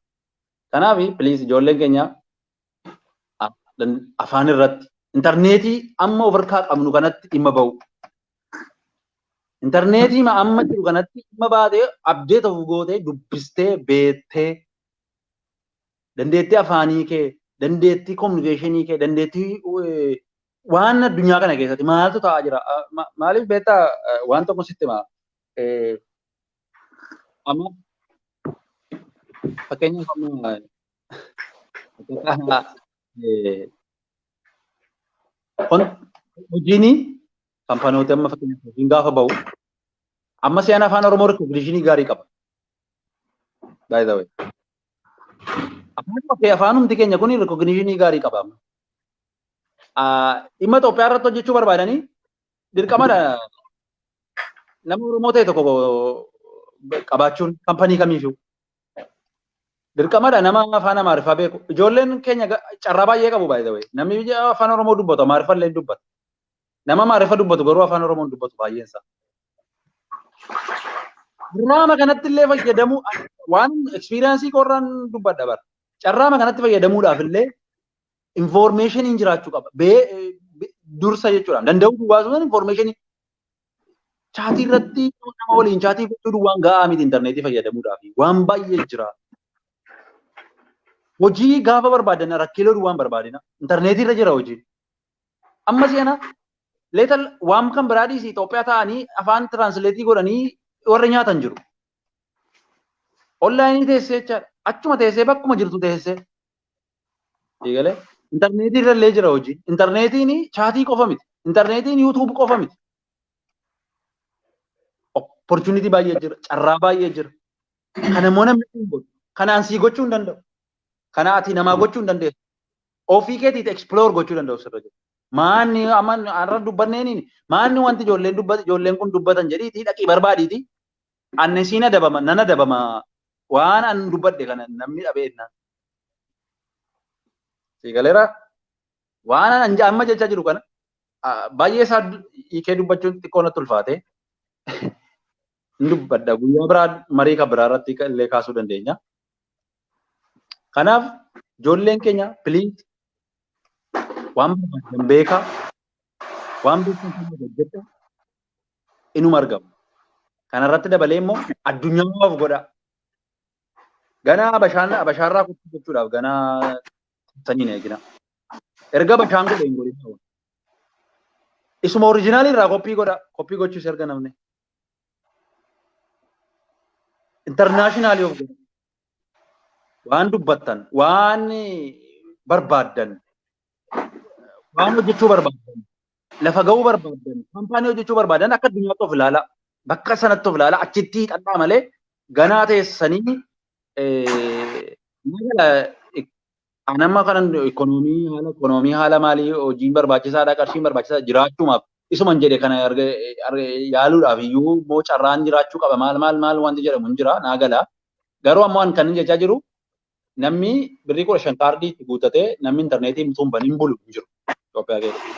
Kanaaf please, ijoolleen keenya afaan irratti intarneetii amma of harkaa qabnu kanatti dhimma bahu. Intarneetii amma jiru kanatti dhimma baatee, update of gootee, dubbistee, beektee, dandeettii afaanii kee, dandeettii communication kee, dandeettii waan addunyaa kana keessatti maaltu ta'aa jira. Maaliif beektaa, waan tokko sitti himaa. Amma fakkeenyaaf amma hojiin kaampanoota, amma fakkeenyaaf hojiin gaafa bahu, amma si'aan Afaan Oromoo recognition gaarii qaba. By the way. Afaanumti keenya kun recognition gaarii qaba. Dhimma Itoophiyaa irratti hojjechuu barbaadanii dirqamadha nama Oromoo ta'e tokko qabaachuun company kamiifuu. Dirqamadha nama afaan Amaariffaa beeku. Ijoolleen keenya carraa baay'ee qabu, by the way. Namni Afaan Oromoo dubbatu Amaariffa illee dubbata. Nama Amaariffa dubbatu garuu Afaan Oromoo dubbatu baay'een isaa. Carraama kanatti illee fayyadamuu, waan experience koorraan dubbadha bara. Carraama kanatti fayyadamuudhaaf illee informationiin jiraachuu qaba. Dursa jechuudha. Danda'uu duwwaa sun information chat irratti nama waliin chat gochuu duwwaan ga'aa miti. Intarneetii fayyadamuudhaaf waan baay'ee jira. Hojii gaafa barbaadan rakkiilee duwwaan barbaadina. Intarneetii irra jira hojiin. Amma si'ana leeta waan kan biraa dhiisii, Itoophiyaa ta'anii afaan translate godhanii warri nyaatan jiru. Online teessee jechaadha. Achuma teessee, bakkuma jirtu teessee. Eegalee intarneetii irra illee jira hojiin. Intarneetiin chat qofa miti. Intarneetiin YouTube qofa miti. Opportunity baay'ee jira. Carraa baay'ee jira. Kana immoo namni hin godhu. Kanaan sii gochuu hin danda'u. Kana ati namaa gochuu hin dandeessu. Ofii keetiiti explore gochuu danda'u sirra jiru. Maanni amma har'a dubbanneeniin, maanni wanti ijoolleen dubbatan, ijoolleen kun dubbatan jedhiitii dhaqii barbaadiiti. Anni siin adabama, nan adabama, waan an dubbadhe kana namni dhabee jennaan. Siigaleera, waan an amma jechaa jiru kana baay'ee isaa hiikee dubbachuun xiqqoo natti ulfaate. Hin dubbadha, guyyaa biraa marii kan biraa irratti illee kaasuu dandeenya. Kanaaf ijoolleen keenya, please, waan barbaadan beekaa, waan beekan sana hojjedha, inuma argamu. Kanarratti dabalee immoo addunyaa of godha. Ganaa bashaan abashaarraa kutuu gochuudhaaf ganaa saniin eegina. Erga bashaan godhe hin godhin. Isuma original irraa copy godha. Copy gochuus erga namni. International of godha. Waan dubbattan, waan barbaaddan, waan hojjechuu barbaaddan, lafa ga'uu barbaaddan, company hojjechuu barbaadan, akka addunyaatti of ilaala. Bakka sanatti of ilaala. Achitti hiixadhaa malee ganaa teessanii anamma kanan ikonoomii, haala ikonoomii, haala maalii, hojiin barbaachisaadha, qarshiin barbaachisaadha, jiraachumaaf isuman jedhe kana yaaluudhaaf iyyuu immoo carraan jiraachuu qaba, maal maal maal wanti jedhamu hin jira, naa gala. Garuu ammoo an kan inni jechaa jiru, namni birrii 15 kaardii itti guutatee namni intarneetii utuu hin bulu hin jiru Itoophiyaa keessatti.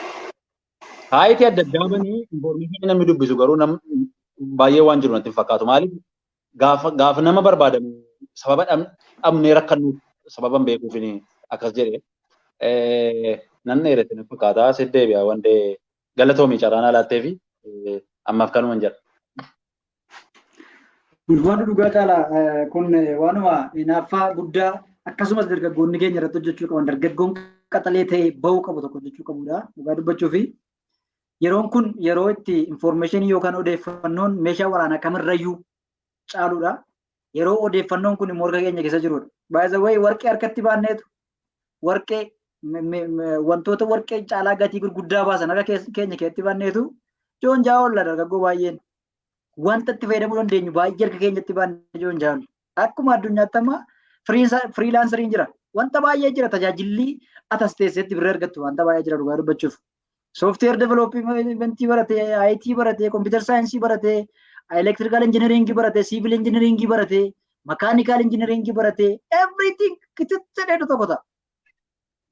Site adda addaa banii information namni dubbisu garuu nam baay'ee waan jiru natti hin fakkaatu. Maaliif, gaafa gaafa nama barbaadamu sababa dhabnee rakkannu sababa hin beekuufini akkas jedhe. Nan dheeresse natti fakkaata. Sitti deebi'a wantee galatoomii carraan alaattee fi ammaaf kanuma hin jedha. Ulfaanni dhugaa caalaa kun waanuma hinaaffaa guddaa akkasumas dargaggoonni keenya irratti hojjechuu qaban, dargaggoon qaxalee ta'e bahuu qabu tokko hojjechuu qabudha. Dhugaa dubbachuu fi yeroon kun yeroo itti information yookaan odeeffannoon meeshaa waraanaa kamirrayyuu caaludha. Yeroo odeeffannoon kun immoo harka keenya keessa jirudha. By the way, warqee harkatti baanneetu, warqee, wantoota warqee caalaa gatii gurguddaa baasan harka keenya keessatti baanneetu joonjaa oolla dargaggoo baay'een. Wanta itti fayyadamuu dandeenyu baay'ee harka keenyatti baannee joonjaa oolla. Akkuma addunyaatti amma freelanceriin jira. Wanta baay'ee jira, tajaajilli atas teesseetti birrii argattu wanta baay'ee jira dhugaa dubbachuuf. Software development baratee, IT baratee, computer science baratee, electrical engineering baratee, civil engineering baratee, mechanical engineering baratee, everything kititti dheedu tokko ta'a.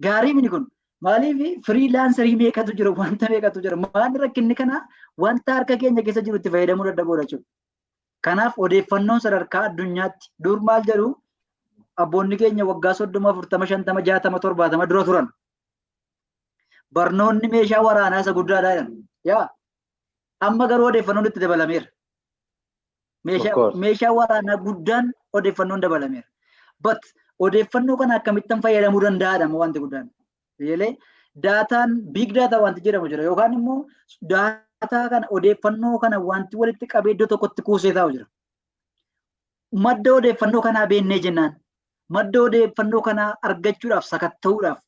Gaarii mini kun. Maaliif, freelancer meeqatu jira, wanta meeqatu jira. Maal rakkinni kana, wanta harka keenya keessa jiru itti fayyadamuu dadhabuudha jechuudha. Kanaaf odeeffannoon sadarkaa addunyaatti dur maal jedhu, abboonni keenya waggaa 30, 40, 50, 60, 70 dura turan. Barnoonni meeshaa waraanaa isa guddaadha jedhan. Yaa, amma garuu odeeffannoon itti dabalameera. Meeshaa waraanaa guddaan odeeffannoon dabalameera. But odeeffannoo kana akkamittan fayyadamuu danda'aadha wanti guddaan. Yelee daataan, big data wanti jedhamu jira, yookaan immoo daataa kana, odeeffannoo kana wanti walitti qabee iddoo tokkotti kuusee taa'u jira. Madda odeeffannoo kanaa beennee jennaan, madda odeeffannoo kanaa argachuudhaaf, sakatta'uudhaaf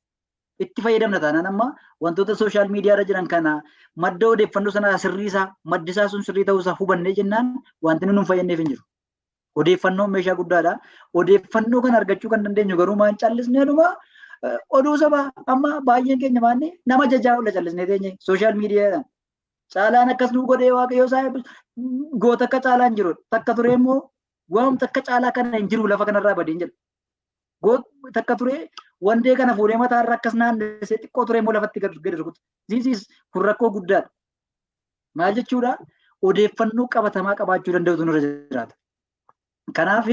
itti fayyadamna taanaan, amma wantoota social media irra jiran kana madda odeeffannoo sanaa sirrii isaa, maddi isaa sun sirrii ta'uu isaa hubannee jennaan, wanti nu hin fayyadneef hin jiru. Odeeffannoon meeshaa guddaadha. Odeeffannoo kana argachuu kan dandeenyu garuu maan callisneedhuma oduu sabaa amma baay'een keenya maanni nama jajaa ola callisnee teenye social mediadhaan. Caalaan akkas nu godhee, Waaqayyo isaa goota akka caalaan jiru takka ture immoo waamta akka caalaa kana hin jiru, lafa kanarraa badeen jedha. Takka ture wandee kana fuudhee mataarra akkas naannessee, xiqqoo ture immoo lafatti gadi rukutu. This is, kun rakkoo guddaadha. Maal jechuudha? Odeeffannoo qabatamaa qabaachuu danda'utu nurra jiraata. Kanaaf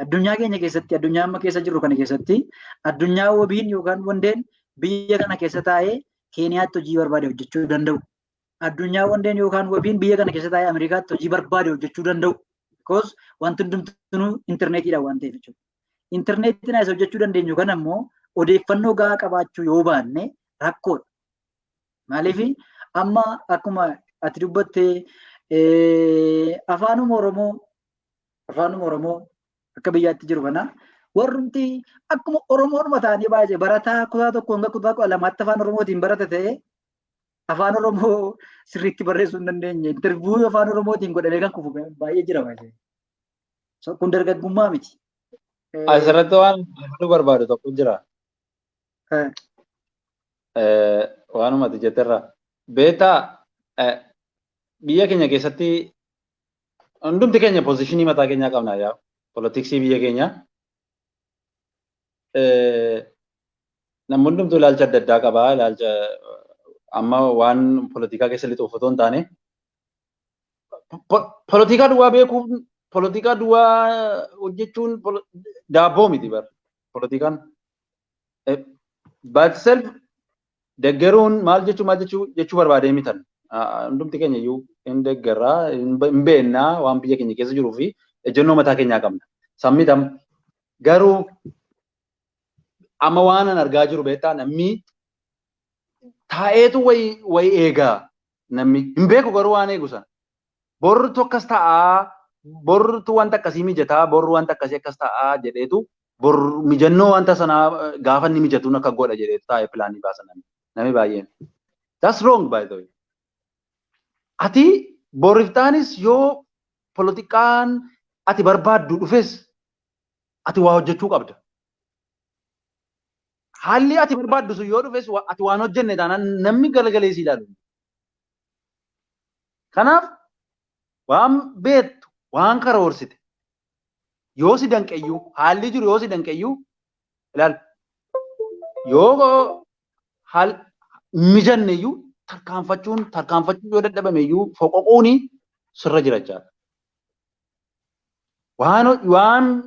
addunyaa keenya keessatti, addunyaa amma keessa jirru kana keessatti, addunyaa wabiin yookaan wandeen biyya kana keessa taa'ee Keeniyaatti hojii barbaade hojjechuu danda'u. Addunyaa wandeen yookaan wabiin biyya kana keessa taa'ee Ameerikaatti hojii barbaade hojjechuu danda'u. Because wanti hundumtuu intarneetiidhaan waan ta'eef jechuudha. Intarneetiin as hojjechuu dandeenyu kana immoo odeeffannoo gahaa qabaachuu yoo baanne rakkoodha. Maaliif, amma akkuma ati dubbatte, afaanuma Oromoo akka biyyaatti jiru kana warrumti akkuma Oromoodhuma ta'anii baay'ee barataa kutaa 1 hanga kutaa 12tti afaan Oromootiin barate ta'ee afaan Oromoo sirriitti barreessuu hin dandeenye, interview afaan Oromootiin godhamee kan kufu baay'ee jira baay'ee. Kun dargaggummaa miti. Asirratti waan dabaluu barbaadu tokko jira. Waanuma ati jetterra. Beektaa, biyya keenya keessatti hundumti keenya position mataa keenyaa qabna yaa politics biyya keenya. Namni hundumtuu ilaalcha adda addaa qaba. Ilaalcha amma waan polotikaa keessa lixuuf otoo hin taane, polotikaa duwwaa beekuun, polotikaa duwwaa hojjechuun daabboo miti bara polotikaan. By itself deggeruun maal jechuu jechuu barbaadee mitan. Hundumti keenya iyyuu hin deggerraa, hin beennaa, waan biyya keenya keessa jiruu fi ejjennoo mataa keenyaa qabna. Sammitam garuu amma waan an argaa jiru, beektaa, namni taa'eetu wayi eegaa, namni hin beeku garuu waan eegu sana. Borrutu akkas ta'aa, borrutu wanta akkasii mijataa, borru wanta akkasii akkas ta'aa jedheetu, bor mijannoo wanta sanaa gaafa inni mijatuun akka godha jedheetu taa'ee plan baasa namni baay'een. That's wrong, by the way. Ati boriftaanis yoo polotikaan ati barbaaddu dhufes ati waa hojjechuu qabda. Haalli ati barbaaddu sun yoo dhufes ati waan hojjenne taanaan namni galagalee si ilaalu. Kanaaf waan beektu, waan karoorsite yoo si danqeyyuu, haalli jiru yoo si danqeyyuu, ilaal, yoo haal mijanne iyyuu tarkaanfachuu yoo dadhabame iyyuu foqoquuni sirra jira jechaadha. Waan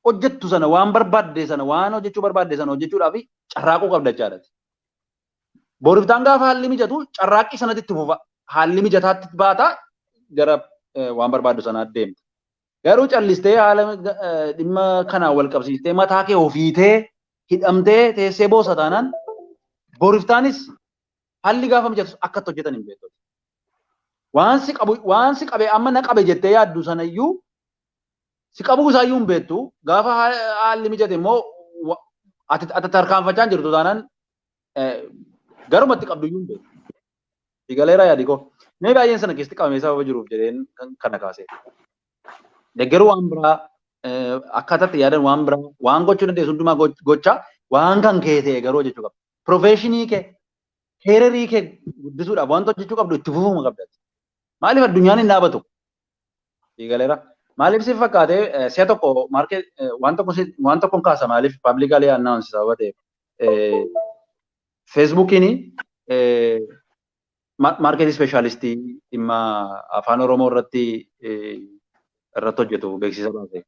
hojjettu sana, waan barbaadde sana, waan hojjechuu barbaadde sana hojjechuudhaaf carraaquu qabda jechaadha. Boriftaan gaafa haalli mijatu carraaqqii sanatti itti fufa. Haalli mijataatti baata, gara waan barbaaddu sanaa deemta. Garuu callistee haala dhimma kanaan wal qabsiistee mataa kee ofiitee hidhamtee teessee boosa taanaan, boriftaanis haalli gaafa mijatu akka itti hojjetan hin beektu. Waan si qabu, waan si qabe, amma na qabe jettee yaaddu sanayyuu si qabuu isaayyuu hin beektu. Gaafa haalli mijate immoo ati tarkaanfachaa jirtu taanaan garumatti qabdu iyyuu hin beektu. Galeera yaadi koo. Namni baay'een sana keessatti qabamee sababa jiruuf jedheen kana kaasee. Deeggaruu waan biraa, akkaataatti yaadan waan biraa, waan gochuu dandeessu hundumaa gochaa, waan kan kee ta'e garuu hojjechuu qabda. Profession kee, career kee guddisuudhaaf wanta hojjechuu qabdu itti fufuma qabda. Maaliif, addunyaan hin dhaabatu? Galeera. Maaliif si fakkaate, si'a tokko maarkee waan tokko kaasa, maaliif publicly announce sababa ta'eef. Feesbuukiin Market specialistii dhimma afaan Oromoo irratti hojjetu beeksisa baase.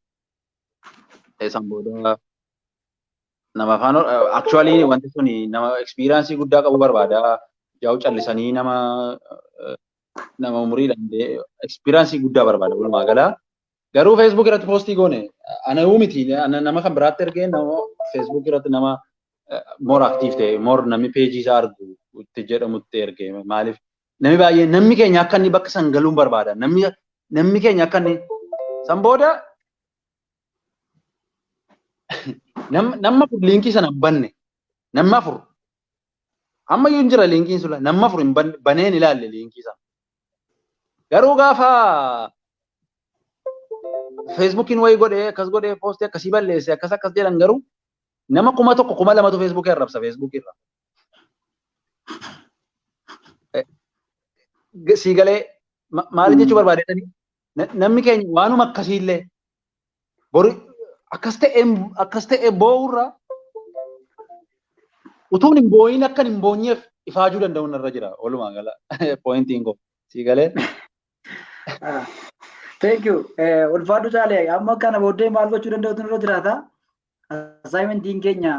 San booda nama afaan, actually wanti suni nama experience guddaa qabu barbaada. Yaa'u callisanii nama umuriidhaan experience guddaa barbaada walumaa gala. Garuu Facebook irratti postii goone, ana miti, nama kan biraatti ergee, nama Facebook irratti nama more active ta'e, more namni pageii isaa argu itti jedhamutti ergee. Maaliif namni baay'een, namni keenya akka inni bakka san galuun barbaada. Namni keenya akka inni san booda nama 4 linkii sana hin banne. Nama 4 amma iyyuu hin jira linkiin sun. Nama 4 hin baneen ilaalle linkii sana. Garuu gaafa Facebookiin wayii godhee, akkas godhee, postii akkasii balleesse, akkas akkas jedhan, garuu nama 1000, 2000tu Facebookii arrabsa Facebookii irra. Sii galee maali jechuu barbaadetanii, namni keenya waanuma akkasiillee boru akkas ta'e boo'urra utuun hin boo'in akka hin boonyeef ifaajuu danda'uun irra jira walumaa gala pointiin koo, sii galee. Thank you. Ulfaadhu Caalee, amma kana booddee maal gochuu danda'utu nurra jiraata? Assignmentiin keenya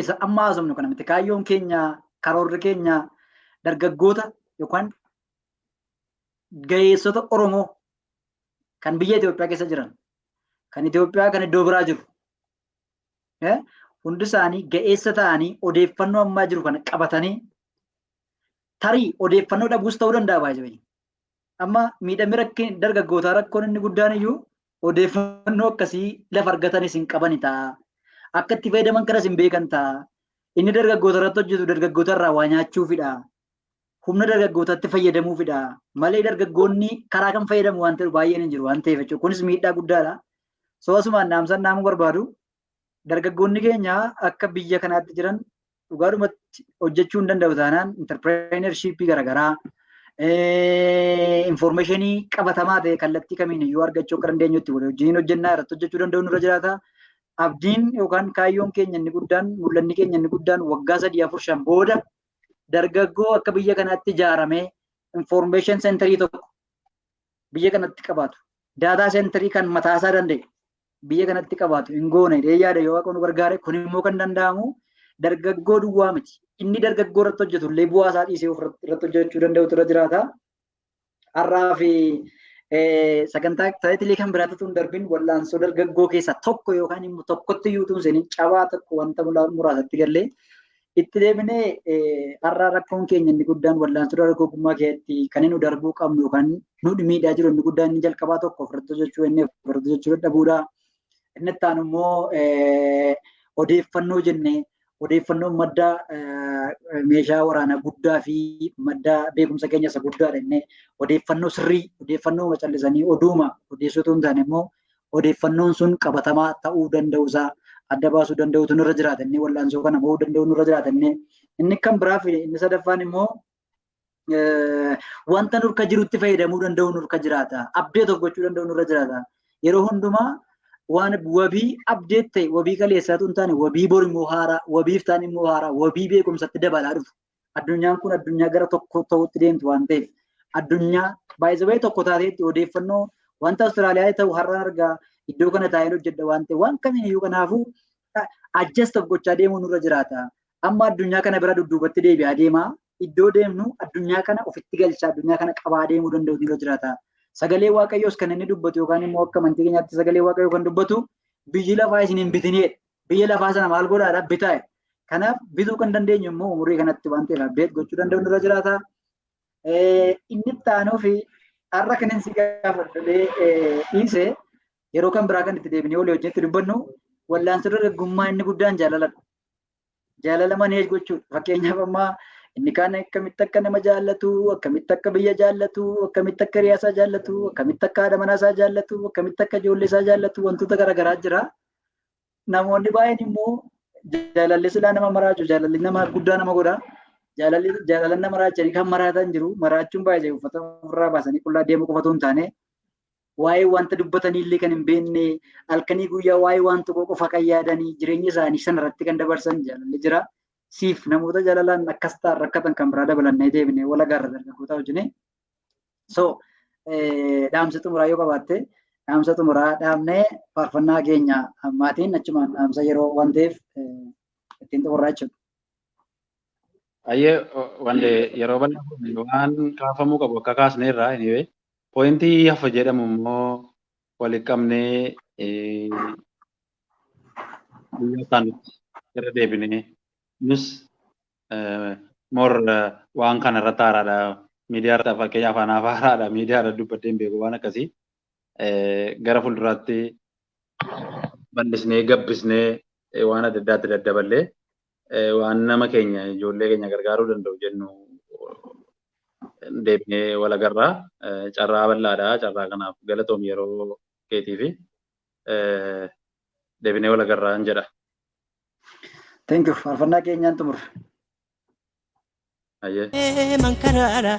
isa amma haasofnu kana miti. Kaayyoon keenya, karoorri keenya dargaggoota yookaan ga'eessota Oromoo kan biyya Itoophiyaa keessa jiran, kan Itoophiyaa kan iddoo biraa jiru, hundi isaanii ga'eessa ta'anii odeeffannoo ammaa jiru kana qabatanii, tarii odeeffannoo dhabuus ta'uu danda'a baay'ee. Amma miidhamni rakkin dargaggootaa, rakkoon inni guddaan iyyuu odeeffannoo akkasii lafa argatanis hin qabani ta'a. Akka itti fayyadaman kanas hin beekan ta'a. Inni dargaggoota irratti hojjetu dargaggoota irraa waa nyaachuufidha. Humna dargaggootaatti fayyadamuufidha. Malee dargaggoonni karaa kan fayyadamu waan ta'eef baay'een hin jiru waan ta'eef jechuudha. Kunis miidhaa guddaadha. So asumaan dhaamsan dhaamuu barbaadu, dargaggoonni keenya akka biyya kanaatti jiran dhugaadhumatti hojjechuu hin danda'u taanaan entrepreneurshipii garaagaraa, informationii qabatamaa ta'e kallattii kamiin iyyuu argachuu akka dandeenyutti walii wajjiniin hojjennaa, irratti hojjechuu danda'u nurra jiraata. Abdiin yookaan kaayyoon keenya inni guddaan, mul'anni keenya inni guddaan waggaa 3, 4, 5 booda dargaggoo akka biyya kanaatti ijaaramee information centerii tokko biyya kanatti qabaatu, data centerii kan mataasaa danda'e biyya kanatti qabaatu hin goone jedhee yaada, yoo Waaqa nu gargaare. Kun immoo kan danda'amu dargaggoo duwwaa miti. Inni dargaggoo irratti hojjetu illee bu'aa isaa dhiisee irratti hojjechuu danda'utu irra jiraata. Har'aa fi sagantaa titleii kan biraatti tun darbin, wallaansoo dargaggoo keessaa tokko yookaan immoo tokkotti iyyuu tun seeniin cabaa tokko wanta muraasatti gallee itti deebinee, har'aa rakkoon keenya inni guddaan wallaansoo dargaggummaa keessatti kan inni darbuu qabnu yookaan nu miidhaa jiru inni guddaan, inni jalqabaa tokko ofirratti hojjechuu, inni ofirratti hojjechuu dadhabuudha. Inni itti aanu immoo odeeffannoo jennee, odeeffannoon madda meeshaa waraanaa guddaa fi madda beekumsa keenya isa guddaadha jennee, odeeffannoo sirrii, odeeffannoo macallisanii oduuma odeessuu hin taane immoo odeeffannoon sun qabatamaa ta'uu danda'uusaa adda baasuu danda'utu nurra jiraata jennee, wallaansoo kana mo'uu danda'u nurra jiraata jennee, inni kan biraa fi inni sadaffaan immoo wanta nurka jirutti fayyadamuu danda'u nurka jiraata. Update of gochuu danda'u nurra jiraata. Yeroo hundumaa waan wabii update ta'e, wabii kaleessaatu hin taane, wabii bor immoo haaraa, wabiif ta'an immoo haaraa, wabii beekumsatti dabalaa dhufu. Addunyaan kun addunyaa gara tokko ta'utti deemtu waan ta'eef, addunyaa baay'ee tokko taateetti odeeffannoo wanta Awustiraaliyaa ta'u har'a argaa, iddoo kana taa'een hojjedha waan ta'eef, waan kamiin kanaafuu adjust of gochaa deemuu nurra jiraata. Amma addunyaa kana bira dudduubatti deebi'aa deemaa, iddoo deemnu addunyaa kana ofitti galchaa, addunyaa kana qabaa deemuu danda'u nurra jiraata. Sagalee Waaqayyoos kan inni dubbatu yookaan immoo akka amantii keenyaatti sagalee Waaqayyoo kan dubbatu biyyi lafaa isin hin bitinedha. Biyya lafaa sana maal godhaadha? Bitaa. Kanaaf bituu kan dandeenyu immoo umurii kanatti waan ta'eef update gochuu danda'u nurra jiraata. Inni itti aanuu fi har'a kan inni si gaafadhulee dhiise, yeroo kan biraa kan itti deebinee walii wajjin itti dubbannu, wallaansoo dargaggummaa inni guddaan jaalaladha. Jaalala manage gochuudha. Fakkeenyaaf amma inni kaan akkamitti akka nama jaallatu, akkamitti akka biyya jaallatu, akkamitti akka hiriyaasaa jaallatu, akkamitti akka haadha manaasaa jaallatu, akkamitti akka ijoollee isaa jaallatu, wantoota garaagaraa jira. Namoonni baay'een immoo jaalalli silaa nama maraaju, jaalalli nama guddaa nama godha. Jaalalli jaalala nama maraachanii kan maraatan jiru. Maraachuun baay'ee uffata ofirraa baasanii qullaa deemuu qofa otoo hin taane, waa'ee wanta dubbatanii illee kan hin beekne, halkanii guyyaa waa'ee waan tokko qofa kan yaadanii, jireenya isaanii sanarratti kan dabarsan jaalalli jira. Siif namoota jaalalaan akkas ta'an rakkatan kan biraa dabalannee deebinee wal agarra dargaggoota wajjin. So dhaamsa xumuraa yoo qabaatte, dhaamsa xumuraa dhaamnee faarfannaa keenya ammaatiin achumaan dhaamsa yeroo waan ta'eef ittiin xumurraa jechuudha. Ayyee, wante yeroo bal'aa waan kaafamuu qabu akka kaasneerraa, anyway, pointii hafa jedhamu immoo walitti qabnee guyyaa isaanitti irra deebinee nus more waan kana irratti haaraadha. Miidiyaa irratti, fakkeenyaaf anaaf haaraadha. Miidiyaa irratti dubbadhee hin beeku waan akkasii. Gara fuulduraatti bal'isnee gabbisnee waan adda addaatti daddaballee waan nama keenya, ijoollee keenya gargaaruu danda'u jennu deebinee wal agarraa. Carraa bal'aadha. Carraa kanaaf galatoom yeroo keetii fi deebinee wal agarraa hin jedha. Thank you. Faarfannaa keenyaan xumurre. Ayyee. Mankaraara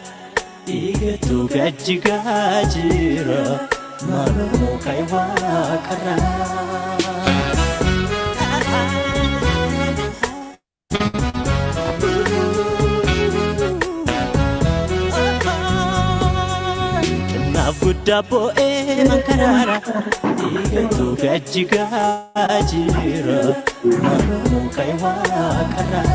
dhiigatu gajjigaa jira, maaloo kai waaqarraa. Xinnaaf guddaa boo'ee mankaraara dhiigatu gajjigaa jira, maaloo kai waaqarraa.